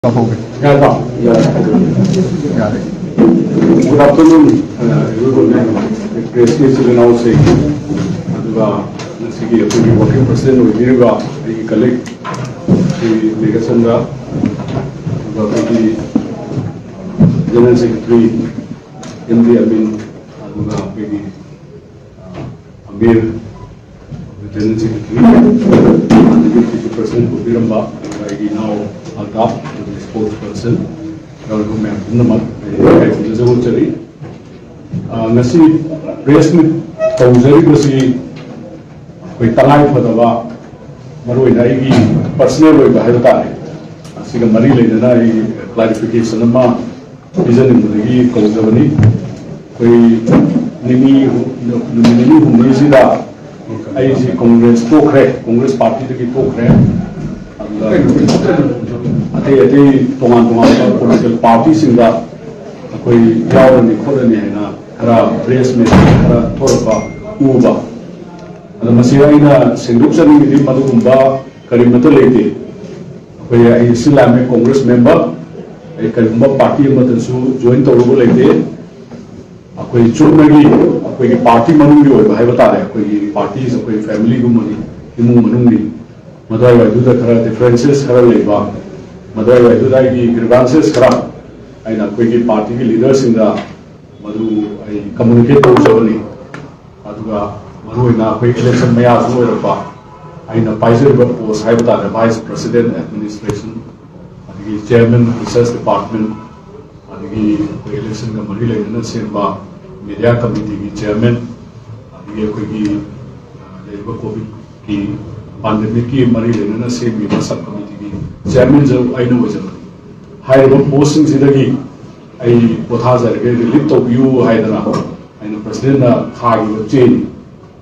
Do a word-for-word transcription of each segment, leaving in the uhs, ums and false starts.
ꯂꯧꯍꯧꯒꯦ꯫ ꯌꯥꯔꯕ? ꯌꯥꯔꯦ꯫ Good afternoon, ꯑ, everyone. ꯄ꯭ꯔꯦꯁꯀꯤ ꯏꯆꯤꯜ ꯏꯅꯥꯎꯁꯤꯡ, ꯑꯗꯨꯒ ꯉꯁꯤꯒꯤ ꯑꯩꯈꯣꯏꯒꯤ working president ꯑꯣꯏꯕꯤꯔꯤꯕ ꯑꯩꯒꯤ colleague ꯁ꯭ꯔꯤ ꯃꯦꯘꯆꯟꯗ꯭ꯔ, ꯑꯗꯨꯒ ꯑꯩꯈꯣꯏꯒꯤ general secretary ꯑꯦꯝ ꯗꯤ ꯑꯃꯤꯟ, ꯑꯗꯨꯒ ꯑꯩꯈꯣꯏꯒꯤ ꯑꯃꯤꯔ, ꯖꯦꯅꯔꯦꯜ ꯁꯦꯀ꯭ꯔꯦꯇꯔꯤ, ꯑꯗꯒꯤ ꯐꯤꯐꯇꯤ ꯄꯥꯔꯁꯦꯟ ꯄꯨꯕꯤꯔꯝꯕ ꯑꯩꯒꯤ ꯏꯅꯥꯎ ꯑꯜꯇꯥꯐ, ꯑꯗꯒꯤ ꯁ꯭ꯄꯣꯔꯠꯁ ꯄꯥꯔꯁꯟ ꯌꯥꯎꯔꯤꯕ ꯃꯌꯥꯝ ꯄꯨꯝꯅꯃꯛ ꯑꯩ ꯏꯀꯥꯏ ꯈꯨꯝꯅꯖꯕ ꯎꯠꯆꯔꯤ꯫ ꯑ, ꯉꯁꯤ ꯄ꯭ꯔꯦꯁ ꯃꯤꯠ ꯇꯧꯖꯔꯤꯕꯁꯤ ꯑꯩꯈꯣꯏ ꯇꯉꯥꯏ ꯐꯗꯕ, ꯃꯔꯨꯑꯣꯏꯅ ꯑꯩꯒꯤ ꯄꯔꯁꯅꯦꯜ ꯑꯣꯏꯕ ꯍꯥꯏꯕ ꯇꯥꯔꯦ, ꯑꯁꯤꯒ ꯃꯔꯤ ꯂꯩꯅꯅ ꯑꯩ ꯀ꯭ꯂꯥꯔꯤꯐꯤꯀꯦꯁꯟ ꯑꯃ ꯄꯤꯖꯅꯤꯡꯕꯗꯒꯤ ꯀꯧꯖꯕꯅꯤ꯫ ꯑꯩꯈꯣꯏ ꯅꯤꯅꯤ, ꯅꯨꯃꯤꯠ ꯅꯤꯅꯤ ꯍꯨꯝꯅꯤꯁꯤꯗ ꯑꯩꯁꯤ ꯀꯣꯡꯒ꯭ꯔꯦꯁ ꯇꯣꯛꯈ꯭ꯔꯦ, ꯀꯣꯡꯒ꯭ꯔꯦꯁ ꯄꯥꯔꯇꯤꯗꯒꯤ ꯇꯣꯛꯈ꯭ꯔꯦ꯫ ꯑꯗꯨꯒ ꯑꯇꯩ ꯑꯇꯩ ꯇꯣꯉꯥꯟ ꯇꯣꯉꯥꯟꯕ ꯄꯣꯂꯤꯇꯤꯀꯦꯜ ꯄꯥꯔꯇꯤꯁꯤꯡꯗ ꯑꯩꯈꯣꯏ ꯌꯥꯎꯔꯅꯤ ꯈꯣꯠꯂꯅꯤ ꯍꯥꯏꯅ ꯈꯔ ꯄ꯭ꯔꯦꯁ ꯃꯤꯠ ꯈꯔ ꯊꯣꯛꯂꯛꯄ ꯎꯕ꯫ ꯑꯗꯣ ꯃꯁꯤ ꯑꯩꯅ ꯁꯦꯡꯗꯣꯛꯆꯅꯤꯡꯉꯤꯗꯤ ꯃꯗꯨꯒꯨꯝꯕ ꯀꯔꯤꯃꯠꯇ ꯂꯩꯇꯦ꯫ ꯑꯩꯈꯣꯏ, ꯑꯩ ꯁꯤ ꯂꯥꯛꯑꯝꯃꯦ, ꯀꯣꯡꯒ꯭ꯔꯦꯁ ꯃꯦꯝꯕꯔ, ꯑꯩ ꯀꯔꯤꯒꯨꯝꯕ ꯄꯥꯔꯇꯤ ꯑꯃꯗꯁꯨ ꯖꯣꯏꯟ ꯇꯧꯔꯨꯕ ꯂꯩꯇꯦ꯫ ꯑꯩꯈꯣꯏ ꯆꯨꯝꯅꯒꯤ ꯑꯩꯈꯣꯏꯒꯤ ꯄꯥꯔꯇꯤ ꯃꯅꯨꯡꯒꯤ ꯑꯣꯏꯕ ꯍꯥꯏꯕ ꯇꯥꯔꯦ, ꯑꯩꯈꯣꯏꯒꯤ ꯄꯥꯔꯇꯤꯁꯦ ꯑꯩꯈꯣꯏ ꯐꯦꯃꯤꯂꯤꯒꯨꯝꯕꯅꯤ, ꯏꯃꯨꯡ ꯃꯅꯨꯡꯅꯤ꯫ ꯃꯗꯨꯋꯥꯏꯗꯨꯗ ꯈꯔ ꯗꯤꯐ꯭ꯔꯦꯟꯁꯦꯁ ꯈꯔ ꯂꯩꯕ, ꯃꯗꯨꯋꯥꯏꯗꯨꯗ ꯑꯩꯒꯤ ꯒ꯭ꯔꯤꯚꯥꯟꯁꯦꯁ ꯈꯔ ꯑꯩꯅ ꯑꯩꯈꯣꯏꯒꯤ ꯄꯥꯔꯇꯤꯒꯤ ꯂꯤꯗꯔꯁꯤꯡꯗ ꯃꯗꯨ ꯑꯩ ꯀꯝꯃꯨꯅꯤꯀꯦꯠ ꯇꯧꯖꯕꯅꯤ꯫ ꯑꯗꯨꯒ ꯃꯔꯨꯑꯣꯏꯅ ꯑꯩꯈꯣꯏ ꯏꯂꯦꯛꯁꯟ ꯃꯌꯥꯁꯨ ꯑꯣꯏꯔꯛꯄ, ꯑꯩꯅ ꯄꯥꯏꯖꯔꯤꯕ ꯄꯣꯁ ꯍꯥꯏꯕ ꯇꯥꯔꯦ, ꯚꯥꯏꯁ ꯄ꯭ꯔꯁꯤꯗꯦꯟ ꯑꯦꯗꯃꯤꯅꯤꯁꯇ꯭ꯔꯦꯁꯟ, ꯑꯗꯒꯤ ꯆꯤꯌꯔꯃꯦꯟ ꯔꯤꯁꯔꯁ ꯗꯤꯄꯥꯔꯠꯃꯦꯟ, ꯑꯗꯒꯤ ꯑꯩꯈꯣꯏ ꯏꯂꯦꯛꯁꯟꯒ ꯃꯔꯤ ꯂꯩꯅꯅ ꯁꯦꯝꯕ ꯃꯦꯗꯤꯌꯥ ꯀꯃꯤꯇꯤꯒꯤ ꯆꯤꯌꯔꯃꯦꯟ, ꯑꯗꯒꯤ ꯑꯩꯈꯣꯏꯒꯤ, ꯑ, ꯂꯩꯔꯤꯕ ꯀꯣꯚꯤꯗꯀꯤ ꯄꯥꯟꯗꯦꯃꯤꯛꯀꯤ ꯃꯔꯤ ꯂꯩꯅꯅ ꯁꯦꯝꯃꯤꯕ ꯁꯕ ꯀꯃꯤꯇꯤꯒꯤ ꯆꯤꯌꯔꯃꯦꯟꯁꯨ ꯑꯩꯅ ꯑꯣꯏꯖꯕꯅꯤ꯫ ꯍꯥꯏꯔꯤꯕ ꯄꯣꯁꯁꯤꯡꯁꯤꯗꯒꯤ ꯑꯩ ꯄꯣꯊꯥꯖꯔꯒꯦ, ꯔꯤꯂꯤꯞ ꯇꯧꯕꯤꯌꯨ ꯍꯥꯏꯗꯅ ꯑꯩꯅ ꯄ꯭ꯔꯁꯤꯗꯦꯟꯗ ꯊꯥꯈꯤꯕ ꯆꯦꯅꯤ꯫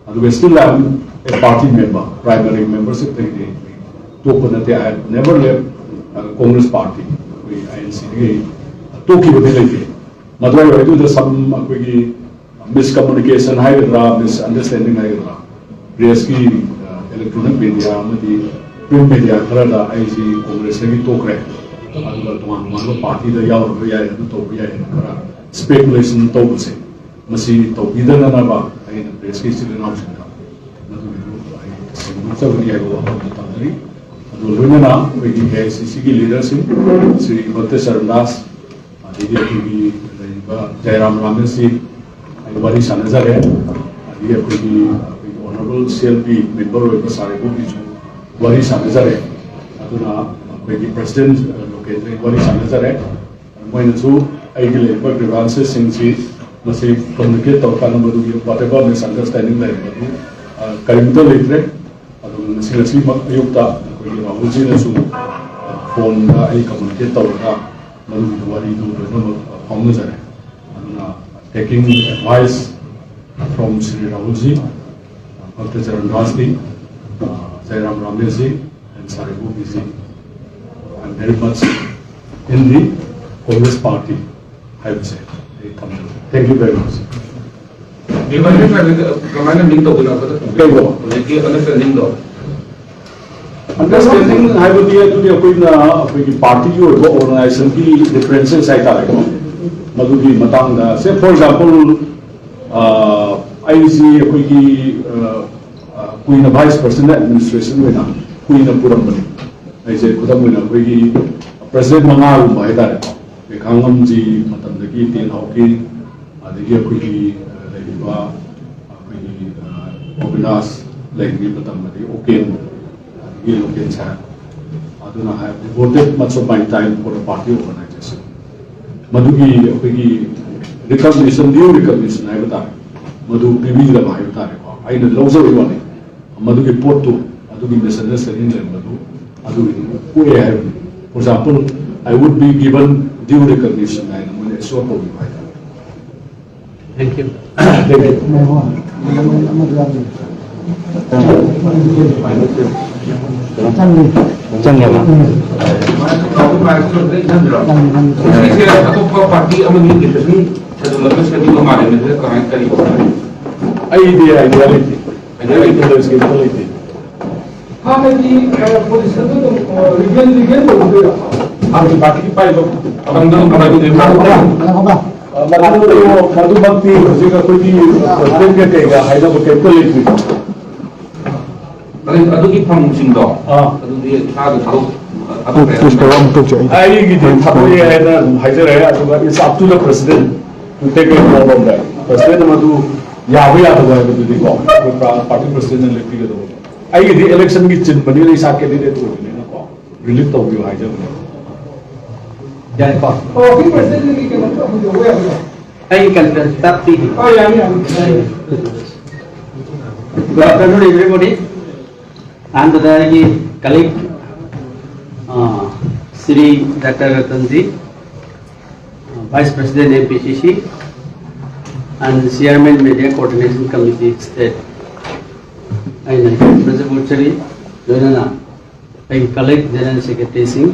ꯑꯗꯨꯒ still I am a party member, primary membershipꯇꯒꯤꯗꯤ ꯇꯣꯛꯄ ꯅꯠꯇꯦ꯫ I have never left, uh, Congress party꯫ ꯑꯩꯈꯣꯏ ꯑꯥꯏ ꯑꯦꯟ ꯁꯤꯗꯒꯤ ꯇꯣꯛꯈꯤꯕꯗꯤ ꯂꯩꯇꯦ꯫ ꯃꯗꯨꯋꯥꯏ ꯑꯣꯏꯗꯨꯗ ꯁꯝ ꯑꯩꯈꯣꯏꯒꯤ ꯃꯤꯁꯀꯝꯃꯨꯅꯤꯀꯦꯁꯟ ꯍꯥꯏꯒꯗ꯭ꯔꯥ, ꯃꯤꯁꯑꯟꯗꯔꯁ꯭ꯇꯦꯟꯗꯤꯡ ꯍꯥꯏꯒꯗ꯭ꯔꯥ, ꯄ꯭ꯔꯦꯁꯀꯤ, ꯑ, ꯏꯂꯦꯛꯇ꯭ꯔꯣꯅꯤꯛ ꯃꯦꯗꯤꯌꯥ ꯑꯃꯗꯤ ꯄ꯭ꯔꯤꯟꯠ ꯃꯦꯗꯤꯌꯥ ꯈꯔꯗ ꯑꯩꯁꯤ ꯀꯣꯡꯒ꯭ꯔꯦꯁꯇꯒꯤ ꯇꯣꯛꯈ꯭ꯔꯦ꯫ ꯑꯗꯨꯒ ꯇꯣꯉꯥꯟ ꯇꯣꯉꯥꯟꯕ ꯄꯥꯔꯇꯤꯗ ꯌꯥꯎꯔꯕ ꯌꯥꯏ, ꯑꯗꯨ ꯇꯧꯕ ꯌꯥꯏ ꯍꯥꯏꯅ ꯈꯔ ꯁ꯭ꯄꯦꯀꯨꯂꯦꯁꯟ ꯇꯧꯕꯁꯦ, ꯃꯁꯤ ꯇꯧꯕꯤꯗꯅꯅꯕ ꯑꯩꯅ ꯄ꯭ꯔꯦꯁꯀꯤ ꯏꯆꯤꯜ ꯏꯅꯥꯎꯁꯤꯡꯗ ꯃꯗꯨꯒꯤꯗꯨ ꯑꯩ ꯁꯦꯡꯗꯣꯛꯆꯕꯅꯤ ꯍꯥꯏꯕ ꯋꯥꯐꯝꯗꯨ ꯊꯝꯖꯔꯤ꯫ ꯑꯗꯨꯒ ꯂꯣꯏꯅꯅ ꯑꯩꯈꯣꯏꯒꯤ ꯑꯦ ꯑꯥꯏ ꯁꯤ ꯁꯤꯒꯤ ꯂꯤꯗꯔꯁꯤꯡ ꯁ꯭ꯔꯤ ꯚꯛꯇ ꯆꯔꯟ ꯗꯥꯁ, ꯑꯗꯒꯤ ꯑꯩꯈꯣꯏꯒꯤ ꯂꯩꯔꯤꯕ ꯖꯌꯔꯥꯝ ꯔꯥꯃꯦꯁꯖꯤ, ꯑꯩ ꯋꯥꯔꯤ ꯁꯥꯟꯅꯖꯔꯦ꯫ ꯑꯗꯒꯤ ꯑꯩꯈꯣꯏꯒꯤ, ꯑꯩꯈꯣꯏꯒꯤ honourable C L P member ꯑꯣꯏꯕ ꯁꯥꯔ ꯏꯕꯣꯕꯤꯁꯨ ꯋꯥꯔꯤ ꯁꯥꯟꯅꯖꯔꯦ꯫ ꯑꯗꯨꯅ ꯑꯩꯈꯣꯏꯒꯤ ꯄ꯭ꯔꯁꯤꯗꯦꯟ, ꯑ, ꯂꯣꯀꯦꯜꯗ ꯑꯩ ꯋꯥꯔꯤ ꯁꯥꯟꯅꯖꯔꯦ꯫ ꯃꯣꯏꯅꯁꯨ ꯑꯩꯒꯤ ꯂꯩꯔꯤꯕ ꯒ꯭ꯔꯤꯚꯥꯟꯁꯦꯁꯁꯤꯡꯁꯤ ꯃꯁꯤ ꯀꯝꯃꯨꯅꯤꯀꯦꯠ ꯇꯧꯔꯀꯥꯟꯗ ꯃꯗꯨꯒꯤ whatever misunderstanding ꯂꯩꯔꯝꯕꯗꯨ, ꯑ, ꯀꯔꯤꯝꯇ ꯂꯩꯇ꯭ꯔꯦ꯫ ꯑꯗꯨꯒ ꯉꯁꯤ, ꯉꯁꯤꯃꯛ ꯑꯌꯨꯛꯇ ꯑꯩꯈꯣꯏꯒꯤ ꯔꯥꯍꯨꯜꯖꯤꯅꯁꯨ, ꯑ, ꯐꯣꯟꯗ ꯑꯩ ꯀꯝꯃꯨꯅꯤꯀꯦꯠ ꯇꯧꯔꯒ ꯃꯗꯨꯒꯤ ꯋꯥꯔꯤꯗꯨ ꯂꯣꯏꯅꯃꯛ, ꯑ, ꯐꯥꯎꯅꯖꯔꯦ꯫ ꯑꯗꯨꯅ taking advice from Shri Rahulji, uh, Bhakta Charan Dasji, uh, Jairam Rameshji, and Saribu Biji, I'm very much in the Congress party, I would say. Thank you very much. Department private ꯀꯃꯥꯏꯅ link ꯇꯧꯗꯣꯏꯅꯣ? ꯀꯩꯅꯣ? ꯍꯧꯖꯤꯛꯀꯤ ꯑꯟꯗꯔꯁ꯭ꯇꯦꯟꯗꯤꯡꯗꯣ꯫ Understanding ꯍꯥꯏꯕꯗꯤ ꯑꯗꯨꯗꯤ ꯑꯩꯈꯣꯏꯅ ꯑꯩꯈꯣꯏꯒꯤ ꯄꯥꯔꯇꯤꯒꯤ ꯑꯣꯏꯕ ꯑꯣꯔꯒꯅꯥꯏꯖꯦꯁꯟꯒꯤ ꯗꯤꯐꯔꯦꯟꯁꯦꯁ ꯍꯥꯏꯇꯥꯔꯦꯀꯣ, ꯃꯗꯨꯒꯤ ꯃꯇꯥꯡꯗ, ꯁꯦ, ꯐꯣꯔ ꯑꯦꯛꯖꯥꯝꯄꯜ, ꯑꯩꯁꯤ ꯑꯩꯈꯣꯏꯒꯤ, ꯑ, ꯑ, ꯀꯨꯏꯅ ꯚꯥꯏꯁ ꯄ꯭ꯔꯁꯤꯗꯦꯟ ꯑꯦꯗꯃꯤꯅꯤꯁꯇ꯭ꯔꯦꯁꯟ ꯑꯣꯏꯅ ꯀꯨꯏꯅ ꯄꯨꯔꯝꯕꯅꯤ꯫ ꯑꯩꯁꯦ ꯈꯨꯗꯝ ꯑꯣꯏꯅ ꯑꯩꯈꯣꯏꯒꯤ ꯄ꯭ꯔꯁꯤꯗꯦꯟ ꯃꯉꯥꯒꯨꯝꯕ ꯍꯥꯏꯇꯥꯔꯦꯀꯣ, ꯃꯦꯈꯥꯡꯉꯝꯖꯤ ꯃꯇꯝꯗꯒꯤ ꯇꯦꯟ ꯍꯥꯎꯀꯤꯟ, ꯑꯗꯒꯤ ꯑꯩꯈꯣꯏꯒꯤ, ꯑ, ꯂꯩꯔꯤꯕ ꯑꯩꯈꯣꯏꯒꯤ, ꯑ, ꯒꯣꯄꯤꯅꯥꯁ ꯂꯩꯔꯤꯉꯩ ꯃꯇꯝꯗꯗꯤ ꯑꯣꯀꯦꯟ, ꯑꯗꯒꯤ ꯂꯣꯀꯦꯟ ꯁꯥꯍꯦꯕ, ꯑꯗꯨꯅ I have devoted much of my time for the party organization꯫ ꯃꯗꯨꯒꯤ ꯑꯩꯈꯣꯏꯒꯤ ꯔꯤꯀꯒꯅꯤꯁꯟ, ꯗ꯭ꯌꯨ ꯔꯤꯀꯒꯅꯤꯁꯟ ꯍꯥꯏꯕ ꯇꯥꯔꯦ, ꯃꯗꯨ ꯄꯤꯕꯤꯗꯕ ꯍꯥꯏꯕ ꯇꯥꯔꯦꯀꯣ, ꯑꯩꯅ ꯂꯧꯖꯕꯒꯤ ꯋꯥꯅꯤ꯫ ꯃꯗꯨꯒꯤ ꯄꯣꯠꯇꯨ, ꯑꯗꯨꯒꯤ ꯃꯤꯁꯑꯟꯗꯔꯁ꯭ꯇꯦꯟꯗꯤꯡ ꯂꯩꯔꯝꯕꯗꯨ, ꯑꯗꯨꯒꯤꯗꯨ ꯀꯣꯛꯑꯦ ꯍꯥꯏꯕꯅꯤ꯫ For example, I would be given due recognition ꯍꯥꯏꯅ ꯃꯣꯏꯅ ꯑꯦꯁꯣꯔ ꯇꯧꯕꯤꯕ ꯍꯥꯏꯇꯥꯔꯦ꯫ Thank you. Thank you. ꯆꯪꯉꯦꯕ꯫ ꯁꯤꯁꯦ ꯑꯇꯣꯞꯄ ꯄꯥꯔꯇꯤ ꯑꯃꯒꯤ ꯗꯤꯁꯀꯁꯟ ꯁꯦꯗꯨꯜ ꯑꯃ ꯁꯦꯝꯕꯤꯕ ꯃꯥꯜꯂꯦ, ꯃꯗꯨꯗ ꯀꯃꯥꯏꯅ, ꯀꯔꯤ ꯋꯥꯈꯜ? ꯑꯩꯗꯤ ꯑꯥꯏꯗꯤꯌꯥ ꯂꯩꯇꯦ꯫ ꯑꯥꯏꯗꯤꯌꯥ ꯂꯩꯇꯦ꯫ ꯂꯩꯇꯦ, ꯂꯩꯇꯦ꯫ ꯍꯥꯟꯅꯒꯤ, ꯑ, ꯄꯣꯖꯤꯁꯟꯗꯨ ꯑꯗꯨꯝ, ꯑ, ꯔꯤꯒꯦꯟ, ꯔꯤꯒꯦꯟ ꯇꯧꯗꯣꯏꯔꯣ? ꯍꯥꯟꯅꯒꯤ ꯄꯥꯔꯇꯤꯒꯤ ꯄꯥꯏꯕ ꯐꯪꯗꯕ ꯀꯃꯥꯏꯅ ꯇꯧꯗꯣꯏꯅꯣ? ꯃꯗꯨ, ꯃꯗꯨꯃꯛꯇꯤ ꯍꯧꯖꯤꯛ ꯑꯩꯈꯣꯏꯒꯤ ꯄ꯭ꯔꯁꯤꯗꯦꯟꯠꯀ ꯀꯩꯒ ꯍꯥꯏꯅꯕ ꯀꯩꯝꯇ ꯂꯩꯇ꯭ꯔꯤꯕ꯫ ꯑꯗꯨ-, ꯑꯗꯨꯒꯤ ꯐꯝꯁꯤꯡꯗꯣ, ꯑꯥ꯫ ꯑꯗꯨꯗꯤ ꯏꯁꯥꯗ ꯊꯥꯗꯣꯛ-, ꯊꯥꯗꯣꯛꯈ꯭ꯔꯦ꯫ ꯑꯩꯒꯤꯗꯤ ꯊꯥꯗꯣꯛꯑꯦ ꯍꯥꯏꯅ ꯑꯗꯨꯝ ꯍꯥꯏꯖꯔꯦ, ꯑꯗꯨꯒ it's up to the president to take a call on that. President ꯑꯃꯗꯨ ꯌꯥꯕ ꯌꯥꯗꯕ ꯍꯥꯏꯕꯗꯨꯗꯤꯀꯣ, ꯑꯩꯈꯣꯏ ꯄꯥꯔꯇꯤ ꯄ꯭ꯔꯁꯤꯗꯦꯟꯠꯅ ꯂꯦꯞꯄꯤꯒꯗꯧꯕꯅꯤ꯫ ꯑꯩꯒꯤꯗꯤ ꯏꯂꯦꯛꯁꯟꯒꯤ ꯆꯤꯟꯕꯅꯤꯅ, ꯏꯁꯥ ꯀꯦꯟꯗꯤꯗꯦꯠ ꯑꯣꯏꯕꯅꯤꯅꯀꯣ, ꯔꯤꯂꯤꯐ ꯇꯧꯕꯤꯌꯨ ꯍꯥꯏꯖꯕꯅꯦ꯫ ꯌꯥꯏꯀꯣ? ꯑꯣ, ꯑꯩꯈꯣꯏ ꯄ꯭ꯔꯁꯤꯗꯦꯟꯠꯇꯒꯤ ꯀꯩꯅꯣꯝꯇ ꯍꯧꯗꯣꯛꯄ ꯌꯥꯒꯗ꯭ꯔꯥ? ꯑꯩ ꯀꯟꯐꯔꯦꯟꯁ ꯇꯥꯛꯄꯤꯒꯦ꯫ ꯑꯣ, ꯌꯥꯅꯤ, ꯌꯥꯅꯤ, ꯌꯥꯅꯤ꯫ Good afternoon, everybody. ꯑꯍꯥꯟꯕꯗ ꯑꯩꯒꯤ ꯀꯂꯤꯛ, ꯑ, ꯁ꯭ꯔꯤ ꯗꯥꯛꯇꯔ ꯔꯇꯟꯖꯤ, ꯑ, Vice President M P C C and Chairman Media Coordination Committee State, ꯑꯩꯅ ꯄ꯭ꯔꯖꯄꯨꯔ ꯆꯔꯤ, ꯂꯣꯏꯅꯅ ꯑꯩꯒꯤ ꯀꯂꯤꯛ ꯖꯦꯅꯔꯦꯜ ꯁꯦꯀ꯭ꯔꯦꯇꯔꯤꯁꯤꯡ,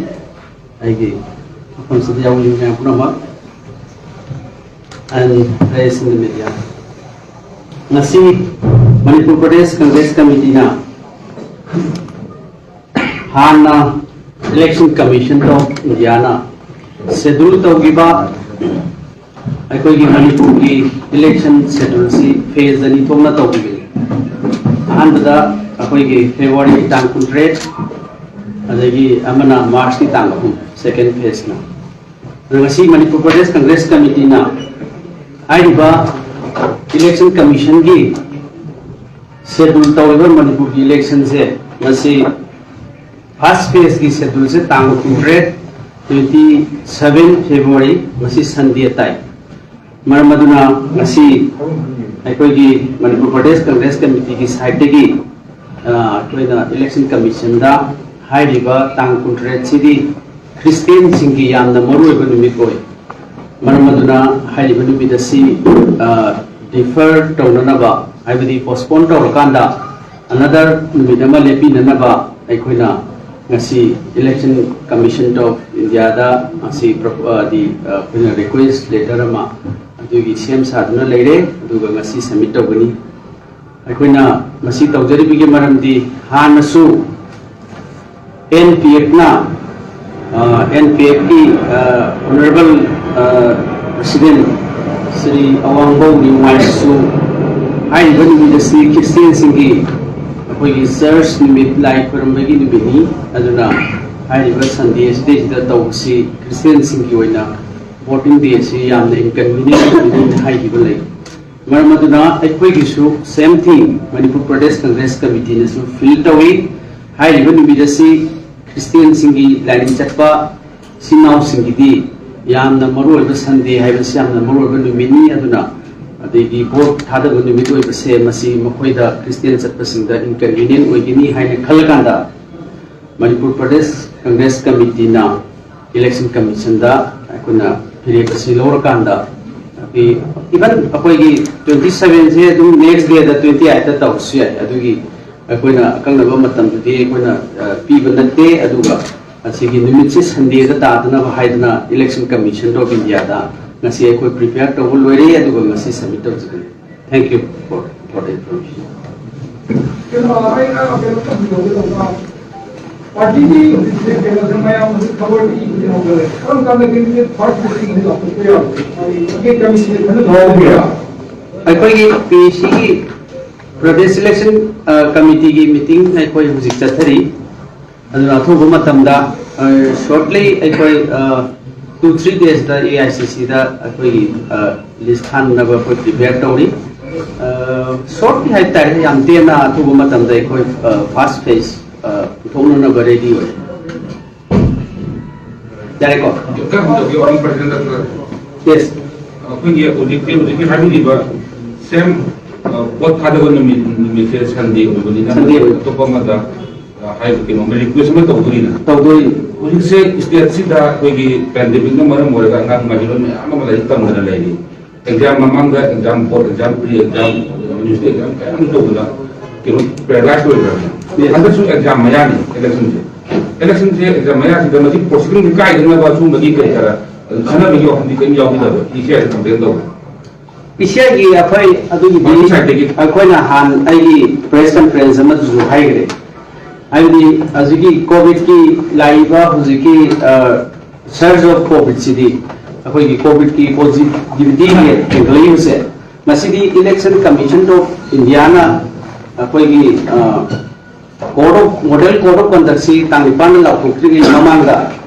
ꯑꯩꯒꯤ ꯃꯐꯝꯁꯤꯗ ꯌꯥꯎꯕꯤꯕ ꯃꯌꯥꯝ ꯄꯨꯝꯅꯃꯛ, and press in the media. ꯉꯁꯤ ꯃꯅꯤꯄꯨꯔ ꯄ꯭ꯔꯗꯦꯁ ꯀꯪꯒ꯭ꯔꯦꯁ ꯀꯃꯤꯇꯤꯅ ꯍꯥꯟꯅ Election Commission of Indiaꯅ schedule ꯇꯧꯈꯤꯕ ꯑꯩꯈꯣꯏꯒꯤ ꯃꯅꯤꯄꯨꯔꯒꯤ election scheduleꯁꯤ phase ꯑꯅꯤ ꯊꯣꯛꯅ ꯇꯧꯈꯤꯕꯅꯤ꯫ ꯑꯍꯥꯟꯕꯗ ꯑꯩꯈꯣꯏꯒꯤ Februaryꯒꯤ ꯇꯥꯡ ꯀꯨꯟꯇꯔꯦꯠ, ꯑꯗꯒꯤ ꯑꯃꯅ Marchꯀꯤ ꯇꯥꯡ ꯑꯍꯨꯝ, second phaseꯅ꯫ ꯑꯗꯣ ꯉꯁꯤ ꯃꯅꯤꯄꯨꯔ ꯄ꯭ꯔꯗꯦꯁ ꯀꯪꯒ꯭ꯔꯦꯁ ꯀꯃꯤꯇꯤꯅ ꯍꯥꯏꯔꯤꯕ Election Commissionꯒꯤ schedule ꯇꯧꯔꯤꯕ ꯃꯅꯤꯄꯨꯔꯒꯤ electionꯁꯦ ꯉꯁꯤ first phaseꯀꯤ scheduleꯁꯦ ꯇꯥꯡ ꯀꯨꯟꯇꯔꯦꯠ, twenty seven February, ꯉꯁꯤ Sunday ꯇꯥꯏ꯫ ꯃꯔꯝ ꯑꯗꯨꯅ ꯉꯁꯤ ꯑꯩꯈꯣꯏꯒꯤ ꯃꯅꯤꯄꯨꯔ ꯄ꯭ꯔꯗꯦꯁ ꯀꯪꯒ꯭ꯔꯦꯁ ꯀꯃꯤꯇꯤꯒꯤ sideꯇꯒꯤ, ꯑ, ꯑꯩꯈꯣꯏꯅ Election Commissionꯗ ꯍꯥꯏꯔꯤꯕ ꯇꯥꯡ ꯀꯨꯟꯇꯔꯦꯠꯁꯤꯗꯤ ꯈ꯭ꯔꯤꯁꯇꯤꯌꯥꯟꯁꯤꯡꯒꯤ ꯌꯥꯝꯅ ꯃꯔꯨꯑꯣꯏꯕ ꯅꯨꯃꯤꯠ ꯑꯣꯏ꯫ ꯃꯔꯝ ꯑꯗꯨꯅ ꯍꯥꯏꯔꯤꯕ ꯅꯨꯃꯤꯠ ꯑꯁꯤ, ꯑ, defer ꯇꯧꯅꯅꯕ, ꯍꯥꯏꯕꯗꯤ postpone ꯇꯧꯔꯀꯥꯟꯗ another ꯅꯨꯃꯤꯠ ꯑꯃ ꯂꯦꯞꯄꯤꯅꯅꯕ ꯑꯩꯈꯣꯏꯅ ꯉꯁꯤ Election Commission of Indiaꯗ ꯉꯁꯤ ꯄ꯭ꯔꯣ-, ꯑ, ꯗꯤ, ꯑ, ꯑꯩꯈꯣꯏꯅ request letter ꯑꯃ ꯑꯗꯨꯒꯤ ꯁꯦꯝ ꯁꯥꯗꯨꯅ ꯂꯩꯔꯦ, ꯑꯗꯨꯒ ꯉꯁꯤ submit ꯇꯧꯒꯅꯤ꯫ ꯑꯩꯈꯣꯏꯅ ꯃꯁꯤ ꯇꯧꯖꯔꯤꯕꯒꯤ ꯃꯔꯝꯗꯤ ꯍꯥꯟꯅꯁꯨ N P Fꯅ ꯑꯦꯟ ꯄꯤ ꯑꯦꯐꯀꯤ ꯑꯣꯅꯔꯦꯕꯜ ꯄ꯭ꯔꯁꯤꯗꯦꯟ ꯁ꯭ꯔꯤ ꯑꯋꯥꯡꯕꯧ ꯅꯤꯌꯨꯃꯥꯏꯅꯁꯨ ꯍꯥꯏꯔꯤꯕ ꯅꯨꯃꯤꯠ ꯑꯁꯤ ꯈ꯭ꯔꯤꯁꯇꯤꯌꯥꯟꯁꯤꯡꯒꯤ ꯑꯩꯈꯣꯏꯒꯤ ꯆꯔꯆ ꯅꯨꯃꯤꯠ, ꯂꯥꯏ ꯈꯨꯔꯨꯝꯕꯒꯤ ꯅꯨꯃꯤꯠꯅꯤ꯫ ꯑꯗꯨꯅ ꯍꯥꯏꯔꯤꯕ ꯁꯟꯗꯦ ꯑꯁꯤꯗꯩꯁꯤꯗ ꯇꯧꯕꯁꯤ ꯈ꯭ꯔꯤꯁꯇꯤꯌꯥꯟꯁꯤꯡꯒꯤ ꯑꯣꯏꯅ ꯕꯣꯔꯗꯤꯡ ꯗꯦ ꯑꯁꯤ ꯌꯥꯝꯅ ꯏꯟꯀꯟꯚꯤꯅꯤꯌꯦꯟꯁ ꯑꯣꯏꯒꯅꯤ ꯍꯥꯏꯈꯤꯕ ꯂꯩ꯫ ꯃꯔꯝ ꯑꯗꯨꯅ ꯑꯩꯈꯣꯏꯒꯤꯁꯨ ꯁꯦꯝ ꯊꯤꯡ ꯃꯅꯤꯄꯨꯔ ꯄ꯭ꯔꯗꯦꯁ ꯀꯪꯒ꯭ꯔꯦꯁ ꯀꯃꯤꯇꯤꯅꯁꯨ ꯐꯤꯜ ꯇꯧꯏ꯫ ꯍꯥꯏꯔꯤꯕ ꯅꯨꯃꯤꯠ ꯑꯁꯤ ꯈ꯭ꯔꯤꯁꯇꯤꯌꯥꯟꯁꯤꯡꯒꯤ ꯂꯥꯏꯅꯤꯡ ꯆꯠꯄ ꯏꯆꯤꯟ ꯏꯅꯥꯎꯁꯤꯡꯒꯤꯗꯤ ꯌꯥꯝꯅ ꯃꯔꯨ ꯑꯣꯏꯕ ꯁꯟꯗꯦ ꯍꯥꯏꯕꯁꯤ ꯌꯥꯝꯅ ꯃꯔꯨ ꯑꯣꯏꯕ ꯅꯨꯃꯤꯠꯅꯤ꯫ ꯑꯗꯨꯅ ꯑꯗꯒꯤ ꯚꯣꯠ ꯊꯥꯗꯕ ꯅꯨꯃꯤꯠ ꯑꯣꯏꯕꯁꯦ ꯃꯁꯤ ꯃꯈꯣꯏꯗ ꯈ꯭ꯔꯤꯁꯇꯤꯌꯥꯟ ꯆꯠꯄꯁꯤꯡꯗ ꯏꯟꯀꯟꯚꯤꯅꯤꯌꯦꯟ ꯑꯣꯏꯒꯅꯤ ꯍꯥꯏꯅ ꯈꯜꯂꯀꯥꯟꯗ ꯃꯅꯤꯄꯨꯔ ꯄ꯭ꯔꯗꯦꯁ ꯀꯪꯒ꯭ꯔꯦꯁ ꯀꯃꯤꯇꯤꯅ ꯏꯂꯦꯛꯁꯟ ꯀꯃꯤꯁꯟꯗ ꯑꯩꯈꯣꯏꯅ ꯐꯤꯔꯦꯞ ꯑꯁꯤ ꯂꯧꯔꯀꯥꯟꯗ ꯏꯚꯟ ꯑꯩꯈꯣꯏꯒꯤ ꯇ꯭ꯋꯦꯟꯇꯤ ꯁꯚꯦꯟꯁꯦ ꯑꯗꯨꯝ ꯅꯦꯛꯁ ꯗꯦꯗ ꯇ꯭ꯋꯦꯟꯇꯤ ꯑꯩꯠꯇ ꯇꯧꯔꯁꯨ ꯌꯥꯏ꯫ ꯑꯗꯨꯒꯤ ꯑꯩꯈꯣꯏꯅ ꯑꯀꯛꯅꯕ ꯃꯇꯝꯗꯨꯗꯤ ꯑꯩꯈꯣꯏꯅ ꯄꯤꯕ ꯅꯠꯇꯦ꯫ ꯑꯗꯨꯒ ꯑꯁꯤꯒꯤ ꯅꯨꯃꯤꯠꯁꯤ ꯁꯟꯗꯦꯗ ꯇꯥꯗꯅꯕ ꯍꯥꯏꯗꯅ ꯏꯂꯦꯛꯁꯟ ꯀꯃꯤꯁꯟ ꯑꯣꯐ ꯏꯟꯗꯤꯌꯥꯗ ꯉꯁꯤ ꯑꯩꯈꯣꯏ ꯄ꯭ꯔꯤꯄꯦꯌꯔ ꯇꯧꯕ ꯂꯣꯏꯔꯦ꯫ ꯑꯗꯨꯒ ꯉꯁꯤ ꯁꯕꯃꯤꯠ ꯇꯧꯖꯒꯅꯤ꯫ Thank you for, for the information. ꯀꯩꯅꯣ, ꯑꯩꯅ ꯀꯩꯅꯣ ꯇꯧꯖꯒꯦ ꯇꯧꯕ, ꯄꯥꯔꯇꯤꯒꯤ ꯍꯧꯖꯤꯛꯁꯦ ꯀꯩꯅꯣꯁꯦ ꯃꯌꯥꯝ ꯍꯧꯖꯤꯛ ꯈꯕꯔꯗ ꯏꯕꯗꯤ ꯍꯧꯅꯔꯦ꯫ ꯀꯔꯝ ꯀꯥꯟꯗ ꯀꯦꯟꯗꯤꯗꯦꯠ ꯐꯥꯔꯁ ꯂꯤꯁꯇꯤꯡ ꯂꯥꯎꯊꯣꯛꯄ ꯌꯥꯕꯒꯦ? ꯍꯥꯏꯗꯤ ꯇꯤꯀꯦꯠ ꯀꯃꯤꯁꯟꯁꯦ ꯐꯖꯅ ꯂꯧꯕꯤꯔ? ꯑꯩꯈꯣꯏꯒꯤ ꯄꯤ ꯑꯦ ꯁꯤꯒꯤ ꯄ꯭ꯔꯗꯦꯁ ꯏꯂꯦꯛꯁꯟ ꯀꯃꯤꯇꯤꯒꯤ ꯃꯤꯇꯤꯡ ꯑꯩꯈꯣꯏ ꯍꯧꯖꯤꯛ ꯆꯠꯊꯔꯤ꯫ ꯑꯗꯨꯅ ꯑꯊꯨꯕ ꯃꯇꯝꯗ ꯁꯣꯔꯠꯂꯤ ꯑꯩꯈꯣꯏ two three ꯗꯦꯖꯇ A I C ꯁꯤꯗ ꯑꯩꯈꯣꯏꯒꯤ ꯂꯤꯁ ꯊꯥꯅꯅꯕ ꯑꯩꯈꯣꯏ ꯄ꯭ꯔꯤꯄꯦꯌꯔ ꯇꯧꯔꯤ꯫ ꯁꯣꯔꯠꯂꯤ ꯍꯥꯏ ꯇꯥꯔꯦ, ꯌꯥꯝ ꯇꯦꯟꯅ ꯑꯊꯨꯕ ꯃꯇꯝꯗ ꯑꯩꯈꯣꯏ ꯐꯥꯔꯁ ꯐꯦꯁ ꯄꯨꯊꯣꯛꯅꯅꯕ ꯔꯦꯗꯤ ꯑꯣꯏ꯫ ꯌꯥꯔꯦꯀꯣ? ꯀꯔꯝ ꯇꯧꯒꯦ, ꯋꯥꯔꯤ ꯄ꯭ꯔꯁꯤꯗꯦꯟ ꯗꯣꯛꯇꯔ? ꯌꯦꯁ꯫ ꯑꯩꯈꯣꯏꯒꯤ ꯍꯧꯖꯤꯛꯇꯤ, ꯍꯧꯖꯤꯛꯀꯤ ꯍꯥꯏꯕꯤꯔꯤꯕ ꯁꯦꯝ, ꯑ, ꯄꯣꯠ ꯊꯥꯗꯕ ꯅꯨꯃꯤꯠ, ꯅꯨꯃꯤꯠꯁꯦ ꯁꯟꯗꯦ ꯑꯣꯏꯕꯅꯤꯅ, ꯁꯟꯗꯦ ꯑꯣꯏꯕ꯫ ꯑꯇꯣꯞꯄ ꯑꯃꯗ, ꯑ, ꯍꯥꯏꯕ ꯀꯩꯅꯣꯝꯃ ꯔꯤꯀ꯭ꯋꯦꯁ ꯑꯃ ꯇꯧꯗꯣꯔꯤꯅ꯫ ꯇꯧꯗꯣꯔꯤ꯫ ꯍꯧꯖꯤꯛꯁꯦ ꯁ꯭ꯇꯦꯠꯁꯤꯗ ꯑꯩꯈꯣꯏꯒꯤ ꯄꯦꯟꯗꯦꯃꯤꯛꯅ ꯃꯔꯝ ꯑꯣꯏꯔꯒ ꯑꯉꯥꯡ ꯃꯍꯩꯔꯣꯏ ꯃꯌꯥꯝ ꯑꯃ ꯂꯥꯏꯔꯤꯛ ꯇꯝꯗꯅ ꯂꯩꯔꯤ꯫ ꯑꯦꯛꯖꯥꯝ ꯃꯃꯥꯡꯗ exam, board exam, pre exam, minister exam ꯀꯌꯥ ꯑꯃ ꯇꯧꯗꯅ ꯀꯩꯅꯣ ꯄꯦꯔꯥꯂꯥꯏꯁ ꯑꯣꯏꯈ꯭ꯔꯕꯅꯤ꯫ ꯌꯦꯁ꯫ ꯍꯟꯗꯛꯁꯨ ꯑꯦꯛꯖꯥꯝ ꯃꯌꯥꯅꯤ ꯏꯂꯦꯛꯁꯟꯁꯦ꯫ ꯏꯂꯦꯛꯁꯟꯁꯦ ꯑꯦꯛꯖꯥꯝ ꯃꯌꯥꯁꯤꯗ ꯃꯁꯤ ꯄ꯭ꯔꯣꯁꯤꯀ꯭ꯌꯨꯁꯟ ꯀꯥꯏꯗꯅꯕ ꯁꯨꯝꯕꯒꯤ ꯀꯔꯤ ꯀꯔꯥ ꯈꯟꯅꯕꯒꯤ ꯋꯥꯐꯝꯗꯤ ꯀꯔꯤꯝ ꯌꯥꯎꯕꯤꯗꯕ꯭ꯔꯥ? ꯏ ꯁꯤ ꯑꯥꯏꯗ ꯀꯝꯄ꯭ꯂꯦꯟ ꯇꯧꯕ꯫ ꯏ ꯁꯤ ꯑꯥꯏꯒꯤ ꯑꯩꯈꯣꯏ ꯑꯗꯨꯒꯤꯗꯤ ꯃꯥꯒꯤ ꯁꯥꯏꯠꯇꯒꯤ꯫ ꯑꯩꯈꯣꯏꯅ ꯍꯥꯟ ꯑꯩꯒꯤ ꯄ꯭ꯔꯦꯁ ꯀꯟꯐꯔꯦꯟꯁ ꯑꯃꯗꯁꯨ ꯍꯥꯏꯈ꯭ꯔꯦ꯫ ꯍꯥꯏꯕꯗꯤ ꯍꯧꯖꯤꯛꯀꯤ ꯀꯣꯚꯤꯗꯀꯤ ꯂꯥꯛꯏꯕ ꯍꯧꯖꯤꯛꯀꯤ ꯁꯔꯖ ꯑꯣꯐ ꯀꯣꯚꯤꯗꯁꯤꯗꯤ ꯑꯩꯈꯣꯏꯒꯤ ꯀꯣꯚꯤꯗꯀꯤ ꯄꯣꯖꯤꯇꯤꯚꯤꯇꯤ ꯔꯦꯠ ꯍꯦꯟꯒꯠꯂꯛꯏꯕꯁꯦ, ꯃꯁꯤꯗꯤ ꯏꯂꯦꯛꯁꯟ ꯀꯃꯤꯁꯟ ꯑꯣꯐ ꯏꯟꯗꯤꯌꯥꯅ ꯑꯩꯈꯣꯏꯒꯤ code of model code of ꯀꯟꯗꯛꯁꯤ ꯇꯥꯡ ꯅꯤꯄꯥꯟꯗ ꯂꯥꯎꯊꯣꯛꯇ꯭ꯔꯤꯉꯩ ꯃꯃꯥꯡꯗ